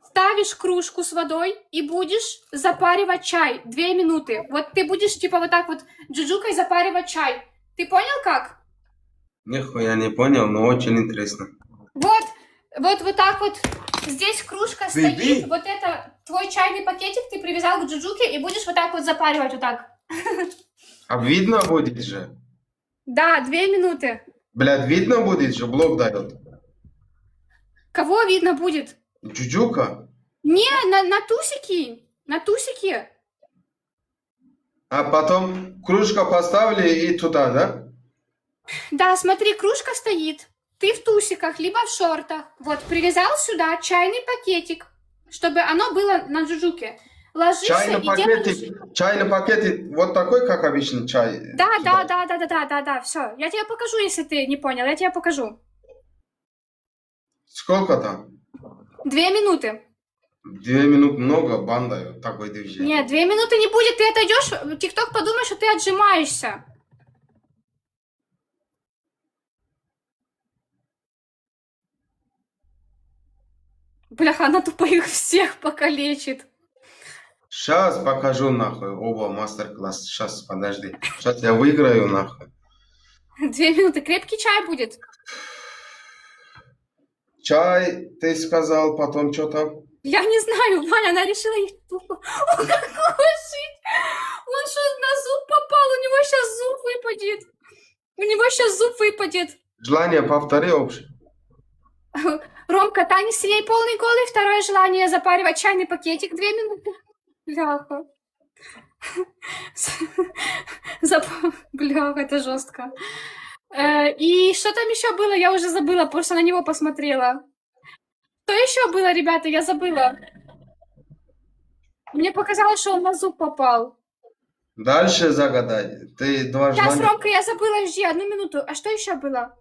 ставишь кружку с водой и будешь запаривать чай две минуты. Вот ты будешь типа вот так вот джуджукой запаривать чай. Ты понял как? Нихуя не понял, но очень интересно. Вот, вот, вот так вот. Здесь кружка Baby. стоит, вот это твой чайный пакетик ты привязал к джуджуке и будешь вот так вот запаривать вот так. А видно будет же? Да, две минуты. Блядь, видно будет же, блок дает. Кого видно будет? Джуджука? Не, на, на тусики, на тусики. А потом кружка поставили и туда, да? Да, смотри, кружка стоит. Ты в тусиках, либо в шортах. Вот, привязал сюда чайный пакетик, чтобы оно было на джуджуке. Ложишься Чайный и делаешь... пакетик, чайный пакетик вот такой, как обычно чай. Да, сюда. да, да, да, да, да, да, да, все. Я тебе покажу, если ты не понял, я тебе покажу. Сколько там? Две минуты. Две минуты много, банда, такое движение. Нет, две минуты не будет, ты отойдешь, ТикТок подумает, что ты отжимаешься. Бляха, она тупо их всех покалечит. Сейчас покажу нахуй, оба мастер-класс. Сейчас, подожди. Сейчас я выиграю нахуй. Две минуты. Крепкий чай будет. Чай, ты сказал, потом что там? Я не знаю, Ваня, она решила их тупо укокошить. Он что, на зуб попал? У него сейчас зуб выпадет. У него сейчас зуб выпадет. Желание повтори вообще. Ромка, танец синей полный голый. Второе желание запаривать чайный пакетик. Две минуты. Бляха. Зап... Бляха, это жестко. Э, И что там еще было, я уже забыла, просто на него посмотрела. Что еще было, ребята, я забыла. Мне показалось, что он на зуб попал. Дальше загадай. Ты два Сейчас, желания. Ромка, я забыла, жди, одну минуту. А что еще было?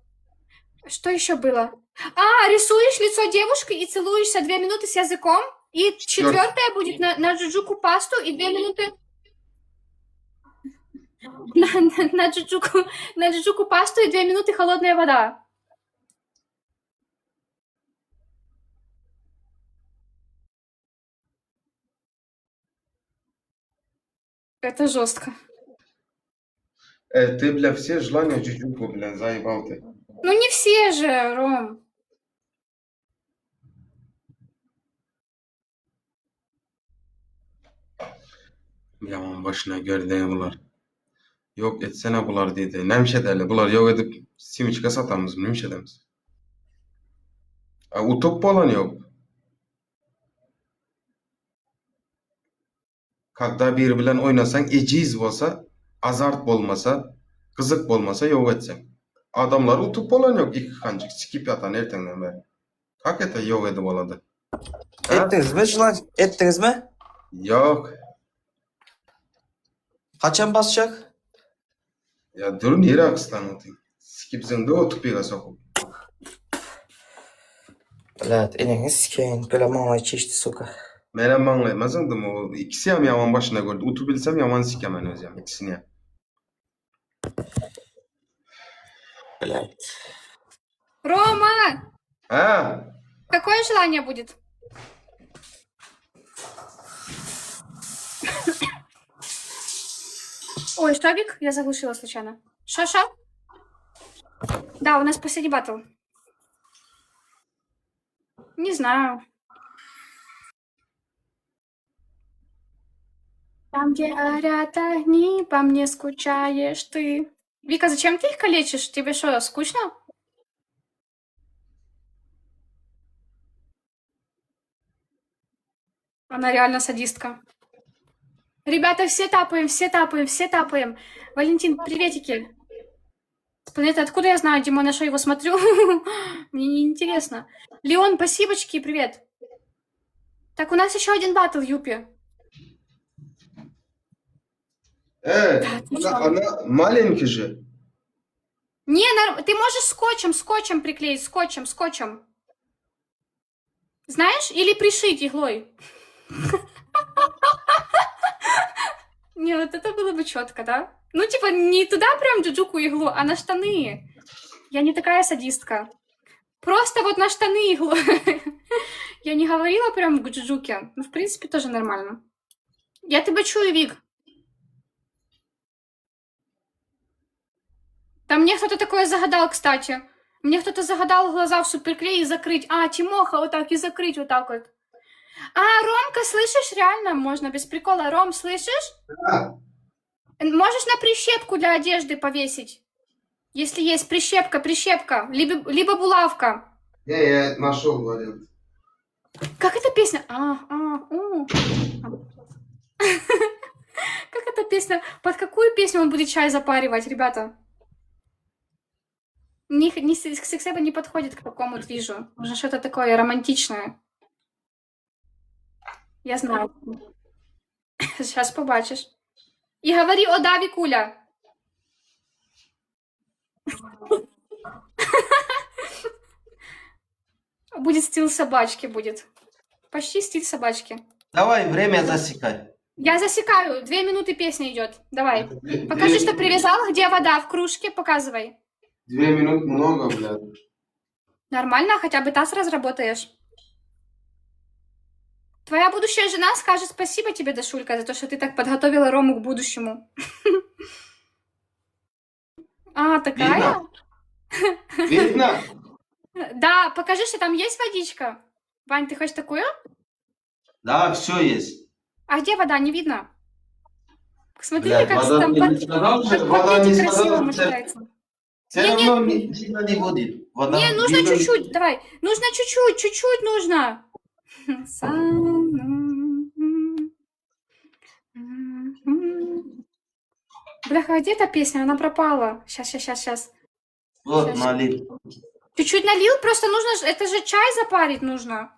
Что еще было? А, рисуешь лицо девушки и целуешься две минуты с языком. И четвертое будет на, на джуджуку пасту и две минуты... На, на, на джуджуку, на джуджуку пасту и две минуты холодная вода. Это жестко. Э, ты, бля, все желания джуджуку, бля, заебал ты. Ну не все же, Ром. Ýaman başyna gördeýin bular. Ýok etsene bular diýdi. Nämiş edeli? Bular ýok edip simiçka satamyzmy? Nämiş edemiz? A utup bolan ýok. Когда biri bilen oýnasaň ejiz bolsa, azart bolmasa, gyzyk bolmasa ýok etseň. Adamlar utup bolan ýok iki kanjyk sikip ýatan erteňden bäri. Как это ýok edip bolady? Ha? Etdiňizmi şulan? Etdiňizmi? Ýok. Haçan basjak? Ýa dur nirä gyslan otyň? Sikip zyňdy o tupyga sokup. Blat, eneňi sikeýin, bile maňlaý çişdi suka. Menem maňlaýyma zyňdym o ikisem ýaman başyna gördi. Utup bilsem ýaman sikemen özem ikisini. Blat. Рома, Ha? какое желание будет? Ой, что, Вик? Я заглушила случайно. Шо-шо? Да, у нас последний батл. Не знаю. Там, где горят огни, по мне скучаешь ты. Вика, зачем ты их калечишь? Тебе что, скучно? Она реально садистка. Ребята, все тапаем, все тапаем, все тапаем. Валентин, приветики. С планеты откуда я знаю, Димон, я что, его смотрю? Мне не интересно. Леон, спасибочки, привет. Так, у нас еще один батл, Юпи. Э, Да, ты она, чё? она маленький же. Не, нар- ты можешь скотчем, скотчем приклеить, скотчем, скотчем. Знаешь, или пришить иглой. Не, вот это было бы четко, да? Ну, типа, не туда прям джуджуку иглу, а на штаны. Я не такая садистка. Просто вот на штаны иглу. Я не говорила прям к джуджуке. Ну, в принципе, тоже нормально. Я тебя чую, Вик. Там мне кто-то такое загадал, кстати. Мне кто-то загадал глаза в суперклее и закрыть. А, Тимоха, вот так и закрыть вот так вот. А, Ромка, слышишь, реально можно, без прикола. Ром, слышишь? Да. Можешь на прищепку для одежды повесить. Если есть прищепка, прищепка, либо, либо булавка. Не, я нашел вариант. Как эта песня? А, а, у. Как эта песня? Под какую песню он будет чай запаривать, ребята? Не, не, Сексеба не подходит к такому движу. Нужно что-то такое романтичное. Я знаю. Сейчас побачишь. И говори о да, Викуля. Будет стиль собачки, будет. Почти стиль собачки. Давай, время засекай. Я засекаю. Две минуты песня идет. Давай. Покажи, что привязал. Где вода в кружке? Показывай. Две минуты много, блядь. Нормально, хотя бы таз разработаешь. Твоя будущая жена скажет спасибо тебе, Дашулька, за то, что ты так подготовила Рому к будущему. А, такая? Видно? Да, покажи, что там есть водичка. Вань, ты хочешь такую? Да, все есть. А где вода? Не видно. Смотри, Блядь, как вода там не под- сказал же, как вода не пакетик красиво сказала, умещается. Все Не, равно ми- видно не будет. Вода Не, нужно видно не чуть-чуть, давай. Нужно чуть-чуть, чуть-чуть нужно. Бляха, а где эта песня? Она пропала. Сейчас, сейчас, сейчас, сейчас. Вот, Щас. налил. Чуть-чуть налил, просто нужно, ж- это же чай запарить нужно.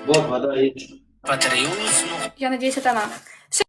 Вот, вода есть. Я надеюсь, это она. Всё.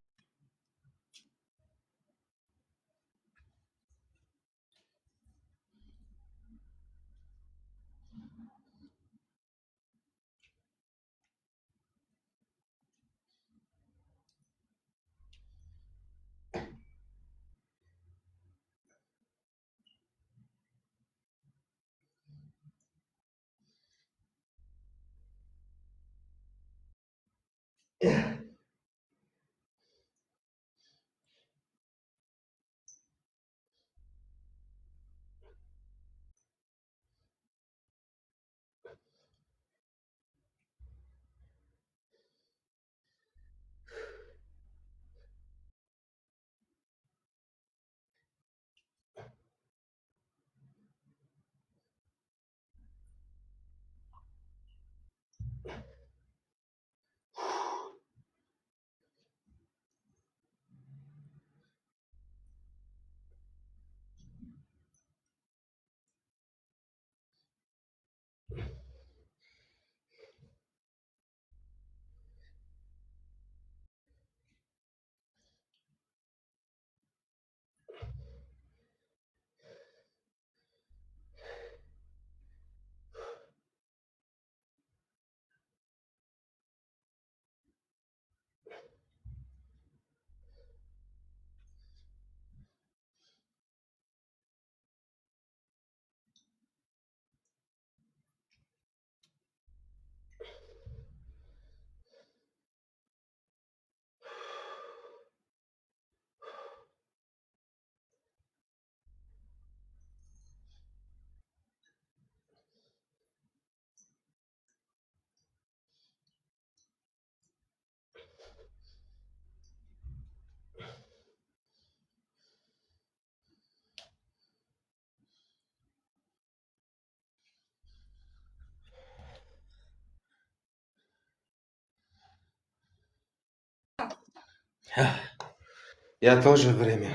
Я тоже время.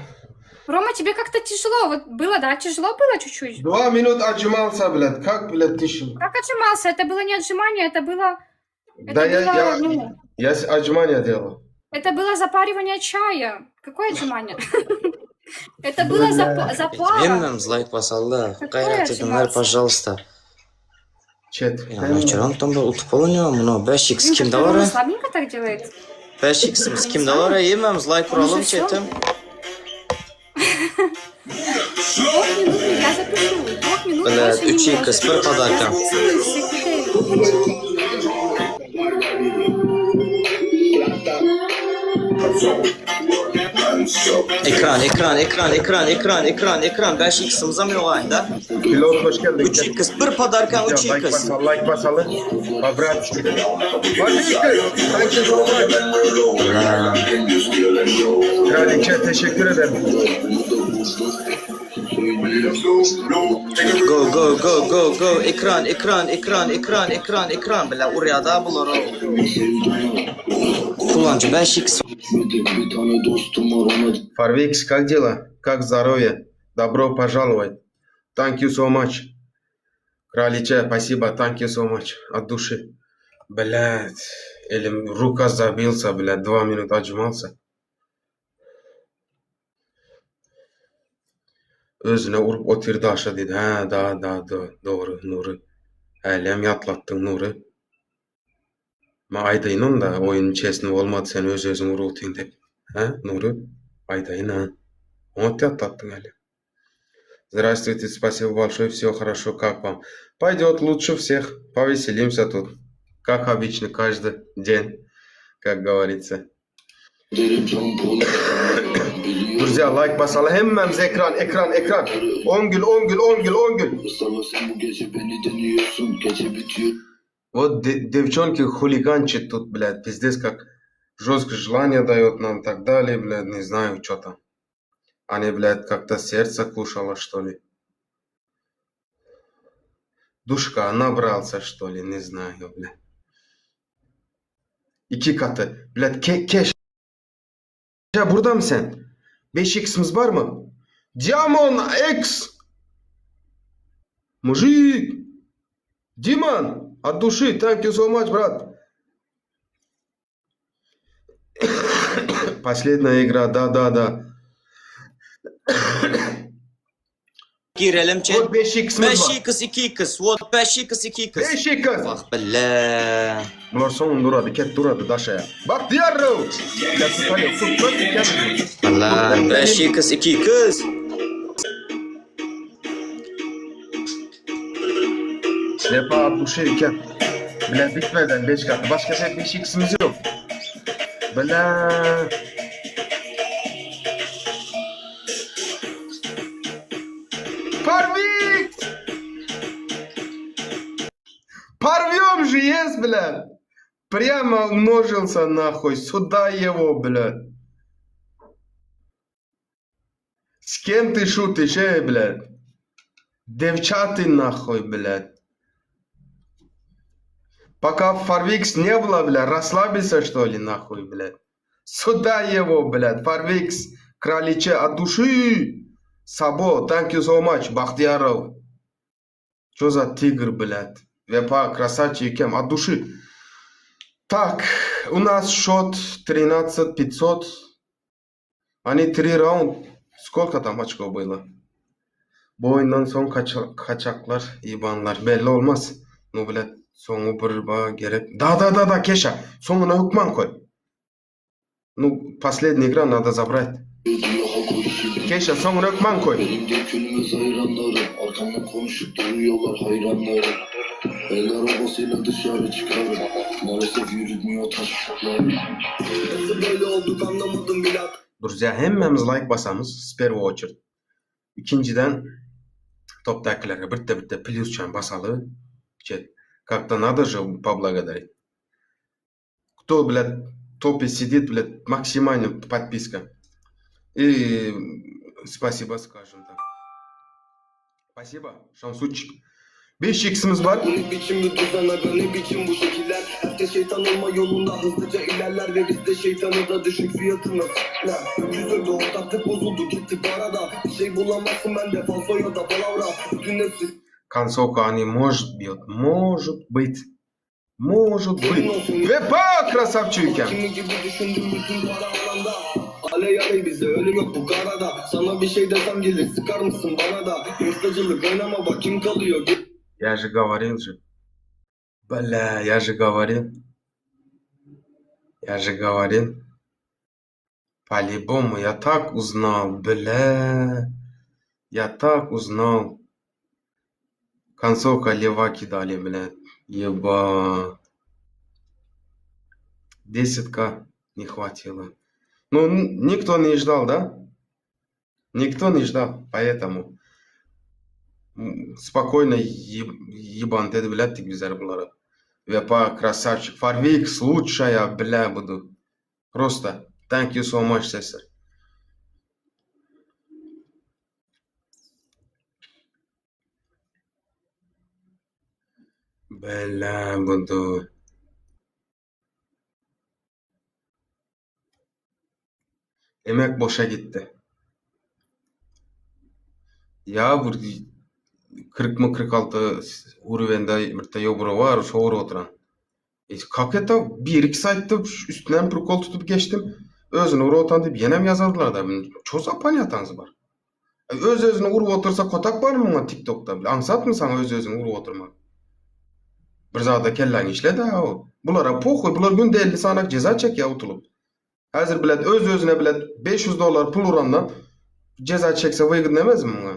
Рома, тебе как-то тяжело. Вот было, да, тяжело было чуть-чуть? Два минут отжимался, блядь. Как, блядь, ты щ- Как отжимался? Это было не отжимание, это было... Это Да я, было, я, ну, я с- отжимания делал. это было запаривание чая. Какое отжимание? Это было зап- запара. Hemmämiz like basaly. Какое Gaýrat ediňler, отжиматься? пожалуйста. Chat. Ýa, Toronto'da utup bolunýar muny. 5x Ну, kimde как-то bar? Рома слабенько так делает. 5x'imiz kimde bar? Hemmämiz like uralyň chatim. Двух минут я запишу. Двух минут Бля, больше не 3x может. bir подарка. Я записываю всех людей. Ekran, ekran, ekran, ekran, ekran, ekran, ekran. 5x'imiz hem ýok aýnda. Pilot hoş geldin. 3x bir podarka Like 3x. basaly, like basaly. По-братски. Подписка. Thank you so much. Kraliçe teşekkür ederim. Go go go go go ekran ekran ekran ekran ekran ekran bile oraya da bular o. Kullanıcı 5x Фарвикс, как дела? Как здоровье? Добро пожаловать. Thank you so much. Kraliçe, спасибо. Thank you so much. От души. Блядь. Или рука забился, блядь. Два минуты отжимался. Özüne urup otyrdy aşa diýdi. Hä, da, da, da, dogry, Nury. Hälem ýatlatdyň, Nury. Men aýdaýynam-da, oýun çesni bolmady, sen öz-özüňi urup otyň diýip. Hä, Nury? Aýdaýyn, ha. Oňat ýatlatdyň häli. Здравствуйте, спасибо большое, все хорошо, как вам? Пойдет лучше всех, повеселимся тут. Как обычно, каждый день, как говорится. Друзья, like basaly hemmämiz ekran, ekran, ekran. 10 gül, 10 gül, 10 gül, 10 gül. Вот девчонки хулиганчит тут, блядь, пиздец, как жестко желание дает нам, так далее, блядь, не знаю, что там. Они, блядь, как-то сердце кушало, что ли. Душка набрался, что ли, не знаю, блядь. İki katı. Блядь, ke keş. Ya burada mı sen? 5x'imiz var mı? Diamond X! Мужик! Диман! От души, thank you so much, брат. Последняя игра, да, да, да. Girelim chat. Вот 5x'imiz var. 5x 2x. What 5x 2x. 5x! Bak bile. Bular soňunda durady, ket durady daşaýa. Bak diýarrow! Ya tutalım, tut, tut, tut. Allah 5x 2x. Defa от души iken. Bile bitmeden 5 katı. Başka şey 5x'imiz yok. Bile. Parvik! Порвем же, есть, бля! Прямо умножился нахуй. Сюда его, бля. С кем ты шутишь, эй, блядь? Девчаты нахуй, блядь. Пока Фарвикс не было, бля, расслабился, что ли, нахуй, блядь. Сюда его, блядь, Фарвикс, kraliçe от души. Сабо, thank you so much, Бахтияров. Что за тигр, блядь? Вепа, красавчик, кем, от души. Так, у нас счет 13 500. Они три раунд. Сколько там очков было? Bu oýundan soň kaça- kaçaklar, ibanlar belli olmaz. No, блядь, soňy bir ba gerek. Da da da da Keşa. Soňuna hökman koy. Ну, последняя игра надо забрать. Keşa soňuna hökman koy. Benim dökülmez hayranlarım Arkamdan konuşup duruyorlar hayranlarım El arabasıyla dışarı çıkarım Maalesef yürütmüyor taşlıklarım Nasıl böyle olduk anlamadım bile Друзья, hemmämiz like basamyz, в первую очередь. Ikinjiden topdakylara birde birde плюс basaly. Chat. Как-то надо же поблагодарить. Кто, блядь, в топе сидит, блядь, максимально подписка. И спасибо, скажем так. Спасибо, Шамсучик. 5 x'imiz bar. Bu ne biçim bir düzen aga ne biçim bu şekiller Herkes şeytan olma yolunda hızlıca ilerler Ve biz de şeytanı da düşük fiyatına s**ler 304 ortaklık bozuldu gitti parada Bir şey bulamazsın bende fazla ya da palavra Bütün hepsi Концовка они может бьет. Может быть. Может senin быть. olsun Vepa красавчики. Kimi gibi düşündüm bütün para alanda Aley aley bize ölüm yok bu karada Sana bir şey desem gelir sıkar mısın bana da Hırstacılık oynama bak kim kalıyor Я же говорил же. Бля, я же говорил. Я же говорил. По-любому, я так узнал, бля. Я так узнал. Концовка леваки дали, бля. Еба. 10к не хватило. Ну, н- никто не ждал, да? Никто не ждал, поэтому. М, Спокойно еб- ебан dedi, блядь, bizler bulara. Vepa красавчик. Farvix лучшая, бля, буду. Просто. Thank you so much, sister. Бля, буду. Emek boşa gitti. Ya bu 40 mı 46 Urvende bir yobru var, şoğur oturan. E, kaketa 1-2 saatte üstünden prokol tutup geçtim. Özüne uğra otan deyip yenem yazardılar da. Çoza panyatanız var. E, Öz özüne urup otursa kotak var mı ona TikTok'ta? bile? Ansat mı sana öz özüne urup oturmak? Bir zada kellen işle de o. Bulara pohuy, bular günde 50 sanak ceza çek ya utulup. Hazır bilet öz özüne bilet 500 dolar pul urandan ceza çekse vıygın demez mi buna?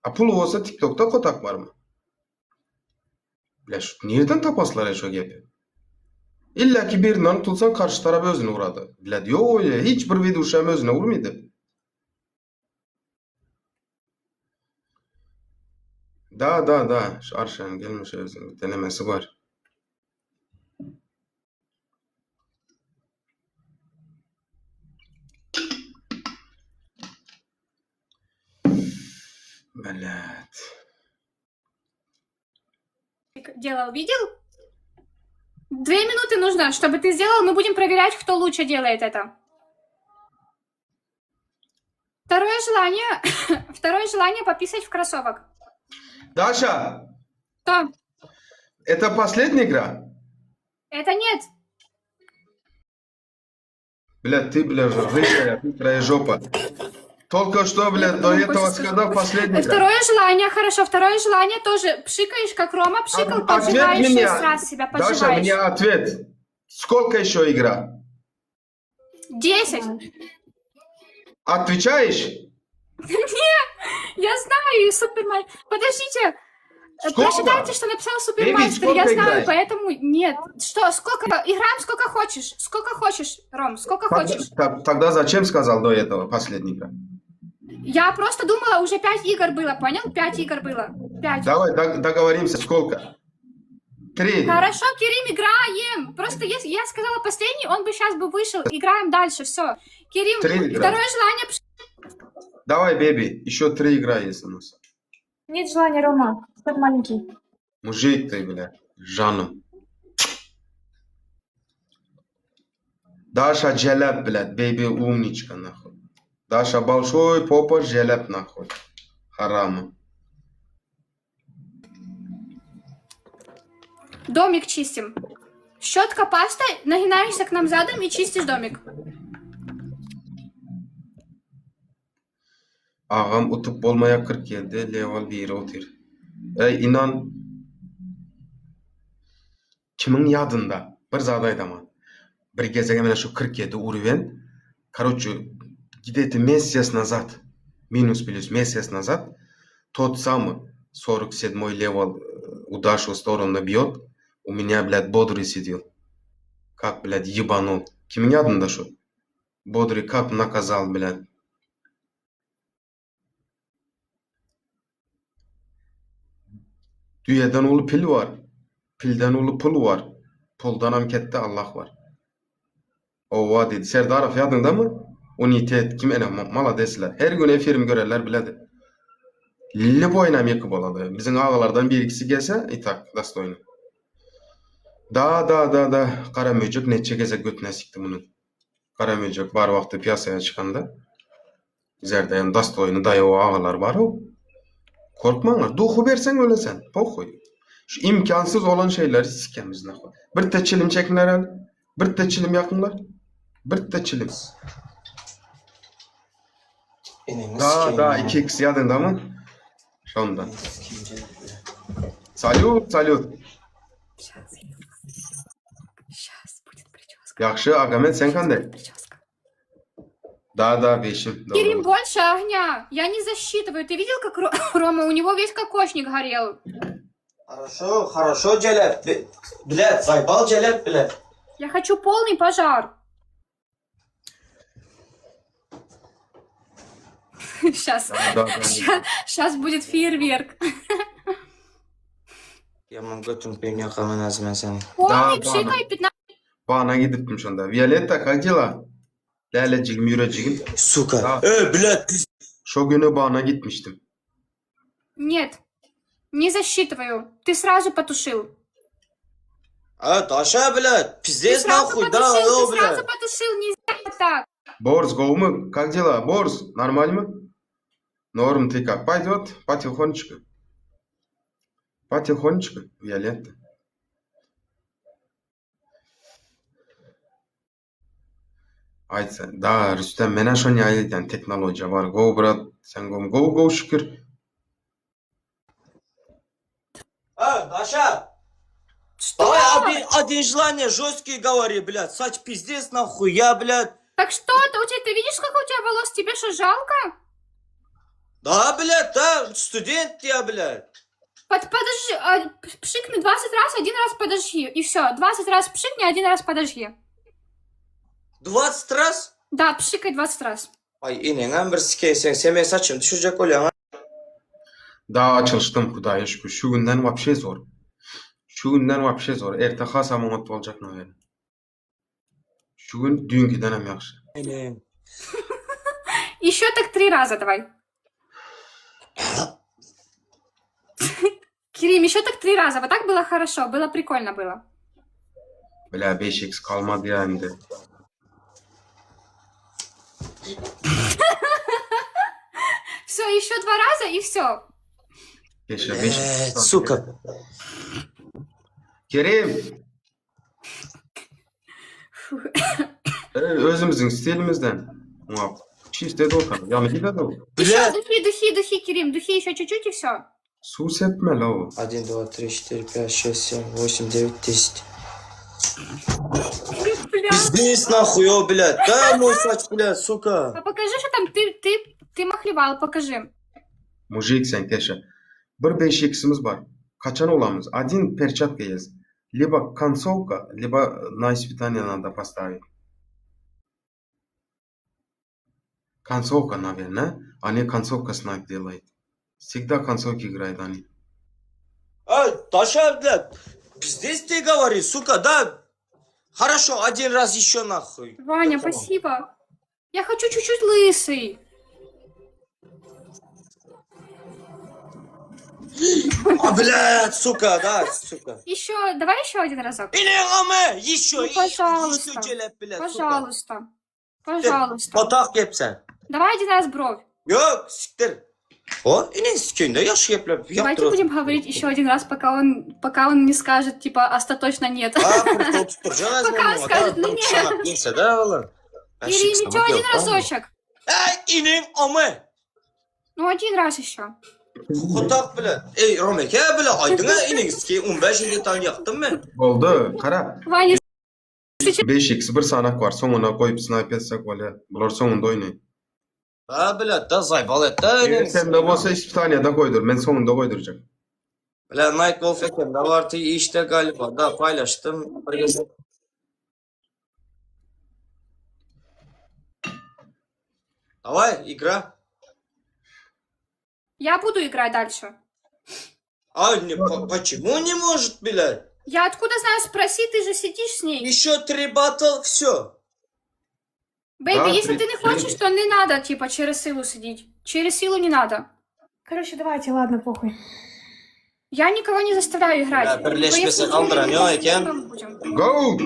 A pulu olsa TikTok'ta kotak var mı? Bile şu, nereden tapaslar ya şu gepi? İlla ki birinden tutsan karşı taraf özüne uğradı. Bile diyor öyle hiçbir video uşağım özüne vurmaydı. Da da da şu Arşan gelmiş özünün denemesi var. Блядь. Делал, видел? Две минуты нужно, чтобы ты сделал. Мы будем проверять, кто лучше делает это. Второе желание, второе желание пописать в кроссовок. Даша, Что? это последняя игра? Это нет. Блядь, ты, бля, же рыжая, хитрая жопа. Только что, блядь, до потом этого позже скажу. сказал последняя игра. Второе желание, хорошо, второе желание тоже пшикаешь, как Рома пшикал, Ответ поджигаешь меня. шесть раз себя, Даша, поджигаешь. мне ответ. Сколько еще игра? Десять. Отвечаешь? Я знаю, и супермастер. Подождите. Э, Сколько? Прочитайте, что написал супермастер. сколько Я знаю, играешь? поэтому нет. Что, сколько? Играем сколько хочешь. Сколько хочешь, Ром, сколько Тогда, хочешь. так- тогда зачем сказал до этого последняя игра? Я просто думала, уже пять игр было, понял? Пять игр было. Пять. Давай дог- договоримся, сколько? Три. Хорошо, Керим, играем. Просто если я сказала последний, он бы сейчас бы вышел. Играем дальше, все. Керим, Три игра. второе желание пш- Давай, baby, еще три игра есть у нас. Нет желания, Рома. Как маленький. Мужик ты, бля, жаным. Даша Джелеп, блядь, baby умничка, нахуй. Даша большой попа Джелеп, нахуй. Харама. домик чистим. Щетка паста, нагинаешься к нам задом и чистишь домик. Agam utup bolmaýa 47 level biri otyr. Ey inan kimiň ýadynda bir zat aýdaman. Bir gezek mene şu 47 uruwen. Короче, где-то месяц назад, минус плюс месяц назад, тот самый 47 level э, у Дашу в сторону бьет, у меня, блядь, бодрый сидел. Как, блядь, ебанул. Kimiň ýadynda şu? Бодрый как наказал, блядь. Düýeden uly pil bar. Pilden uly pul bar. Puldanam ketde Allah bar. Owa diýdi. Serdarow ýadyňdamy? Unitet kim ene maladesler. Her gün efirim görerler biledi. Lýuboýnam ýeke bolady. Biziň agalardan bir-ikisi gelse, i tak, dostoýny. Da, da, da, da, gara möjek neçe gezek götüne sikdi munuň. Gara möjek bar wagty piýasaýa çykanda. Bizerde hem dostoýny daýaw agalar bar-ow. Korkmaňlar, duhy berseň ölesen, pohuý. Şu imkansyz bolan şeýleri sikemiz nahoý. Birte çilim çekiňler hany. Birte çilim ýakyňlar. Birte çilim. Eneňi Da, sikeýin. da, 2x ýadyňdamy? Şonda. Salýut, salýut. Сейчас будет прическа. Ýagşy, Agamet sen kanday? Прическа. Da, da, beşim. Керим, больше огня. Я не засчитываю. Ты видел, как Ро- Рома, у него весь кокошник горел. Хорошо, хорошо, Jelep. Блядь, заебал Jelep, блядь. Я хочу полный пожар. Сейчас, Da, da. сейчас будет фейерверк. Ýaman götüň peýin ýakaman azim men seni. Полный Да, да, пшикай 15 Bana gidipdim şonda. Violetta, как дела? Lälecigim, ýürecigim. Сука. Da. Ey, блядь, пиз- Şo güni bana gitmişdim. Нет, не засчитываю. Ты сразу потушил. А, Даша, блядь, Ты пиздец сразу нахуй, да, потушил, о, ты сразу блядь. потушил, нельзя так. Борз, gowmy? Как дела? Борз, нормально? Норм, ты как? Пойдет потихонечку. Потихонечку, Виолетта. Aýtsa, da, Rüstem, menä şony aýdýan tehnologiýa bar. Gowy brat, sen gowmy? Gowy, gowy şükür. А, Даша, Что? давай один, один желание жесткий говори, блядь. Сач, пиздец нахуй, я, блядь. Так что ты, у тебя, ты видишь, сколько у тебя волос? Тебе что, жалко? Да, блядь, да, студент я, блядь. Под, подожди, а, пшикни 20 раз, один раз подожги. И все, 20 раз пшикни, один раз подожги. 20 раз? Да, пшикай 20 раз. Ay eneňem bir sikeýseň, sen meň saçymy düşürjek bolýaň. Da açylyşdym Hudaýa şükür. Şu günden wapşe zor. Şu günden wapşe zor. Erte hasam oňat boljak nawerno. Şu gün düýnkidenem ýagşy. Eneň. Еще так три раза давай. Керим, еще так три раза. Вот так было хорошо, было прикольно было. Bile 5x kalmady ýa indi. Все, еще два раза и все. Geçe 5x. Блядь, сука. Kerim, e, özümiziň stilimizden. Muap. Çiste dolkan. Ýany gidedi o. Еще Блядь. духи, духи, духи, Керим, духи еще чуть-чуть и все. Suw sepmeli o. 1, 2, 3, 4, 5, 6, 7, 8, 9, 10. Бля. Пиздец нахуй, о, блядь. Да, мой сач, блядь, сука. А покажи, что там ты, ты, ты махлевал, покажи. Mujik sen keşe. Bir 5x'imiz bar. Kaçan olamyz? Один перчатка есть. Либо концовка, либо на испытание надо поставить. Концовка, наверное. Они концовка снайп делает. Всегда концовки играют они. А, Даша, блядь, пиздец ты говори, сука, да. Хорошо, один раз еще нахуй. Ваня, спасибо. Я хочу чуть-чуть лысый. А, блядь, сука, да, сука. Еще, давай еще один разок. Или аме, еще, Ну, пожалуйста. еще jelep, блядь, сука. Пожалуйста. Пожалуйста. Batak gepsen. Давай один раз бровь. Yok, siktir. O, inin sikeyim de yaş geplep. Давайте будем говорить еще один раз, пока он, пока он не скажет, типа, остаточно нет. Ha, kurtul tutturacağız. Пока он скажет, ну нет. Neyse de oğlum. Кирилл, еще один разочек. Ey inin amı. Ну, один раз еще. Kutak bile. Ey Romeke bile aydın inin sikeyim 15 yıl tan yaktın mı? Boldy, kara. Ваня, 5x bir sanak bar. Soňuna goýup snipe etsek bolýar. Bular soňunda oýnaýar. Ha bile da zaybal et da inin. Eger sende bolsa ispitaniýada goýdur. Men soňunda goýdurjak. Bile Night Wolf ekende vardı işte galiba da paylaştım. Bir gece- Давай, игра. я буду играть дальше. А, не, по- почему не может, блядь? Я откуда знаю, спроси, ты же сидишь с ней. Еще три батл, все. Бэйби, Да, если три- ты не хочешь, то не надо, типа, через силу сидеть. Через силу не надо. Короче, давайте, ладно, похуй. Я никого не заставляю играть. Бля, birleşmese Вы если kaldıran не ýok eken. потом будем. Go!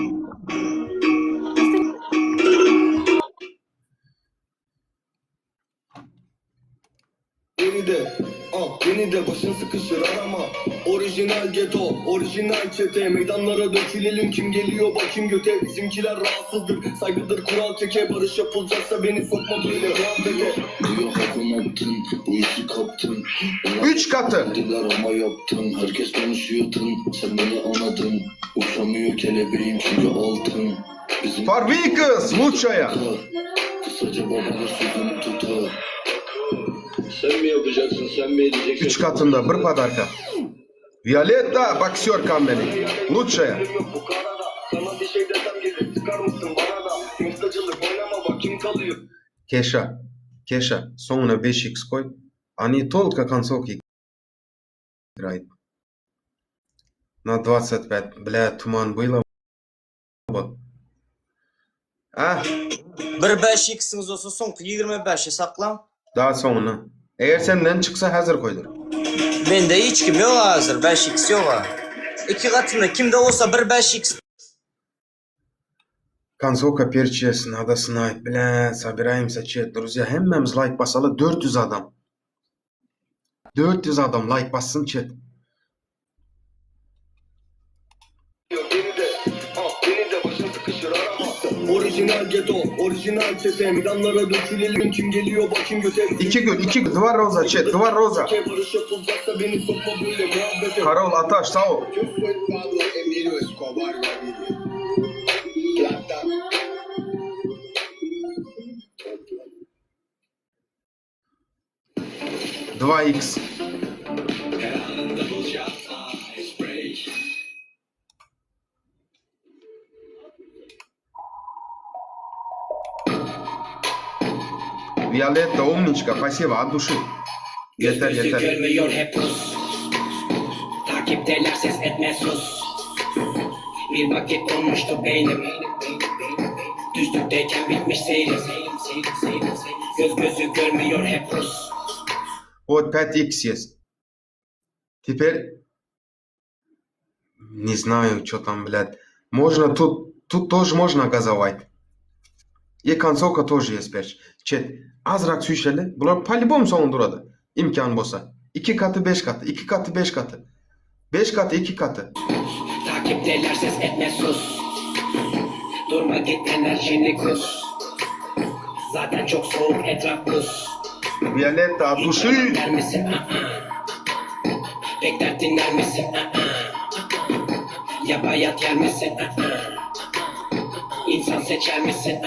Beni de, ah beni de başın sıkışır arama. Orijinal geto, orijinal çete. Meydanlara dökülelim kim geliyor bakayım göte. Bizimkiler rahatsızdır, saygıdır kural keke. Barış yapılacaksa beni sokma böyle muhabbete. Diyor hakkını yaptın, bu işi kaptın. Bana 3 katı. dediler ama yaptın. Herkes konuşuyor tın, sen beni anladın. Uçamıyor kelebeğim çünkü altın. Bizim Farvikas лучшая. Kısaca babalar sözünü tutar. Sen mi yapacaksın, sen mi edeceksin? 3 katında bir podarka. Violetta boksер company. Лучшая. Yok bu karada. Sana bir şey desem gelir çıkar mısın bana da? Instacılık oynama bak kim kalıyor. Keşa. Keşa. Soňuna 5x koy. Они только концовки играют. На 25. Бля, туман было бы. Ah, Bir 5x'iňiz bolsa soňky 25-i saklaň. daha soňuna. Eger senden çyksa häzir koydur. Mende hiç kim ýok hazir 5x ýok. ha. Iki gatynda kimde bolsa bir 5x Концовка перчес, надо снайп. Бля, собираемся, чет. Друзья, hemmämiz like basaly 400 adam. 400 adam like bassyn chat. Beni de, ah beni de başın sıkışır arama. Orijinal geto, orijinal çete. Meydanlara dökülelim kim geliyor bakayım göte. 2 gün, 2 gün. Два роза chat, два роза. Barış yapılacaksa beni sokma böyle muhabbete. Karol Ataş sağ ol. Yo soy Pablo Emilio Escobar Gaviria. Plata. Два x. Violetta умничка, спасибо от души. Yeter Gözü yeter. görmüyor hep Rus. Takipteler ses etme sus. Bir vakit olmuştu beynim. Düzlükteyken bitmiş seyrim. Göz gözü görmüyor hep Rus. Вот 5x есть. Теперь не знаю, что там, блядь. Можно тут, тут тоже можно газовать. И концовка тоже есть, перч. Chat, azrak süýşeli. Bular по-любому soňunda durady. Imkan bolsa. 2 katı 5 katı, 2 katı 5 katı. 5 katı 2 katı. Takipteler ses etme sus. Durma git enerjini kus. Zaten çok soğuk etraf buz. Violetta от души. Der misin? Bekler dinler misin? Ya bayat yer misin? İnsan seçer misin?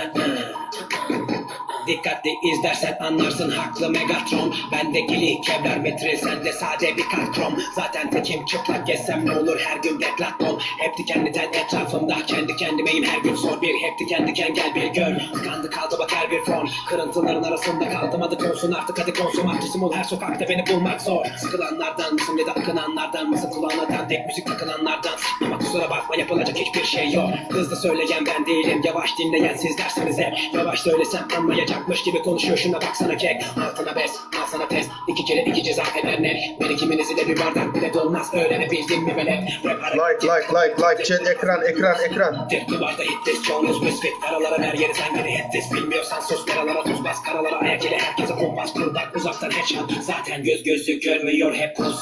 Dikkatli izlersen anlarsın haklı Megatron Bendekili kevlar metre sende sade bir kat krom Zaten tekim çıplak gezsem ne olur her gün deklaton Hep dikenli tel etrafımda kendi kendimeyim her gün sor bir Hep diken diken gel bir gör Tıkandı kaldı bak her bir fon Kırıntıların arasında kaldım adı konsun artık hadi konsumatristim ol her sokakta beni bulmak zor Sıkılanlardan mısın ya da akınanlardan mısın Kulağına dandik müzik takılanlardan Ama kusura bakma yapılacak hiçbir şey yok Hızlı söyleyen ben değilim yavaş dinleyen sizlersiniz hep Yavaş söylesem anlayacakmış gibi konuşuyor şuna baksana kek Altına bez al sana test iki kere iki ceza eder net Birikiminizi de bir bardak bile dolmaz öğrenebildin mi velet Rap Like like like like chat ekran ekran ekran. Tek duvarda hittis çoğunuz misfit Karalara ver yeri sen gene hittis Bilmiyorsan sus karalara tuz bas Karalara ayak ile herkese kumpas Kur bak uzaktan headshot Zaten göz gözü görmüyor hep kus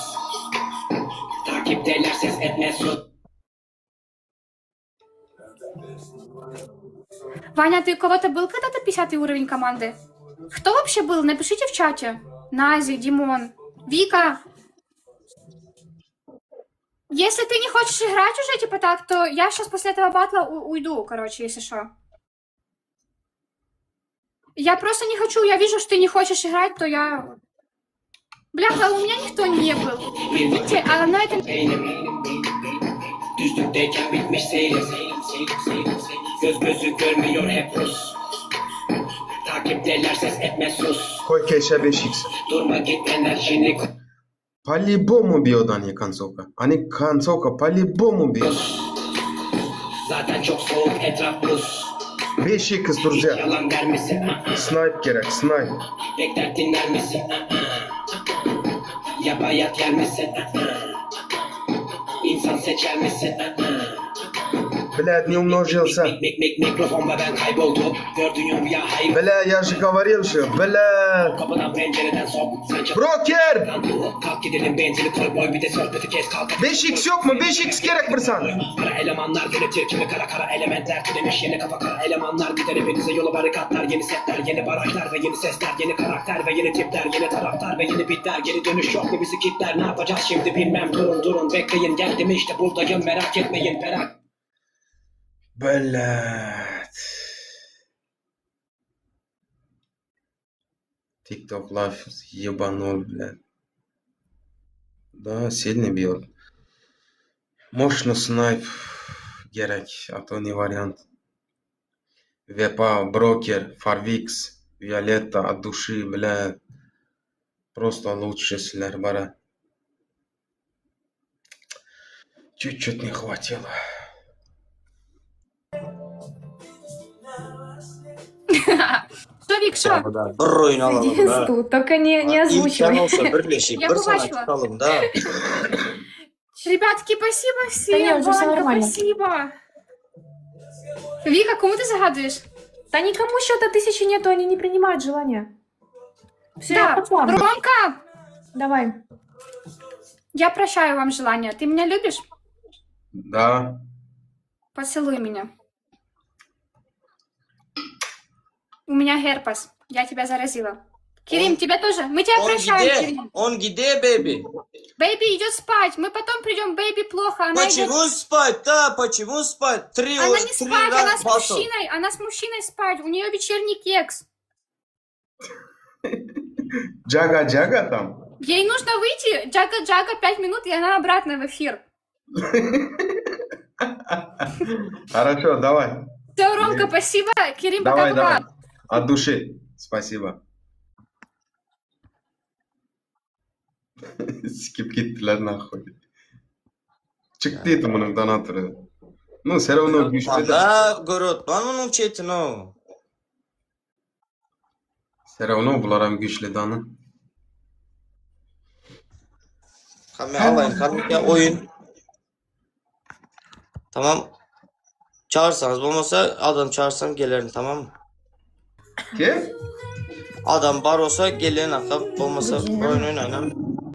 Takipteler ses etme sus Ваня, ты у кого-то был когда-то 50 уровень команды? Кто вообще был? Напишите в чате. Нази, Димон, Вика. Если ты не хочешь играть уже, типа так, то я сейчас после этого батла у- уйду, короче, если что. Я просто не хочу, я вижу, что ты не хочешь играть, то я... Бляха, у меня никто не был. Прикиньте, а на этом Beynim Düzlükteyken bitmiş seyrim Göz gözü görmüyor hep Rus Takipteler ses etme sus Koy keşe 5x. Durma git enerjini По-любому бьет они концовка. Они концовка по-любому бьет. kus Zaten çok soğuk etraf buz 5x Hiç друзья. yalan der misin? Snipe gerek snipe. Bekler dinler misin? Ya bayat yer misin? İnsan seçer misin? Блядь, не умножился. Mik mik mikrofon ve ben kayboldum. Gördüğün rüya hayır. Бля, я же говорил же, бля. Kapıdan pencereden sok. Sen çap- Broker! Kalk gidelim benzini koy boy bir de sohbeti kes kalk. 5x yok mu? 5x gerek bir sana. Kara elemanlar yönetir kimi kara kara elementler türemiş yeni kafa kara elemanlar gider hepinize yola barikatlar yeni setler yeni barajlar ve yeni sesler yeni karakter ve yeni tipler yeni taraftar ve yeni bitler geri dönüş yok mu bizi kitler ne yapacağız şimdi bilmem durun durun bekleyin geldim işte buradayım merak etmeyin merak Блядь. TikTok Live ебанул, блядь. Да, сильно бьет. Мощно снайп gerek, а то не вариант. Вепа, Брокер, Фарвикс, Виолетта от души, бля. Просто лучше sizler bara. Чуть-чуть не хватило. Що, Вік, що? Bir oyun alalım da. Тут, только не, не İmkan озвучивай. olsa birleşip Я bir sana побачила. çıkalım da. Ребятки, спасибо всем. Та ні, вже все Ванька, нормально. спасибо. Віка, кому ти загадуєш? Да никому счета тысячи нету, они не принимают желания. Все, я Да. пошла. Ромка, Давай. я прощаю вам желание. Ты меня любишь? Да. Поцелуй меня. У меня герпес. Я тебя заразила. Керим, Он- тебя тоже. Мы тебя On прощаем, gide, Керим. on gide baby. Бэйби идет спать. Мы потом придем. Бэйби плохо. Она идет... Почему спать? Да, почему спать? Три, Она не три спать, раз она с батл. мужчиной. Она с мужчиной спать. У нее вечерний кекс. Джага Джага там. Ей нужно выйти. Джага-джага 5 минут, и она обратно в эфир. Хорошо, давай. Все, Ромка, спасибо. Керим, Давай, пока-пока. давай. От души. Спасибо. Sikip gittiler нахуй. Çıktıydı bunun donatörü. Ну, все равно güçlü de. Da görüt. Ben onun chatini o. Все равно bularam güçlü danı. Kame alayım. Kame ya oyun. Tamam. Çağırsanız olmasa adam çağırsam gelirim tamam mı? Kim? Adam bar olsa gelin akap olmasa oyun oynayalım.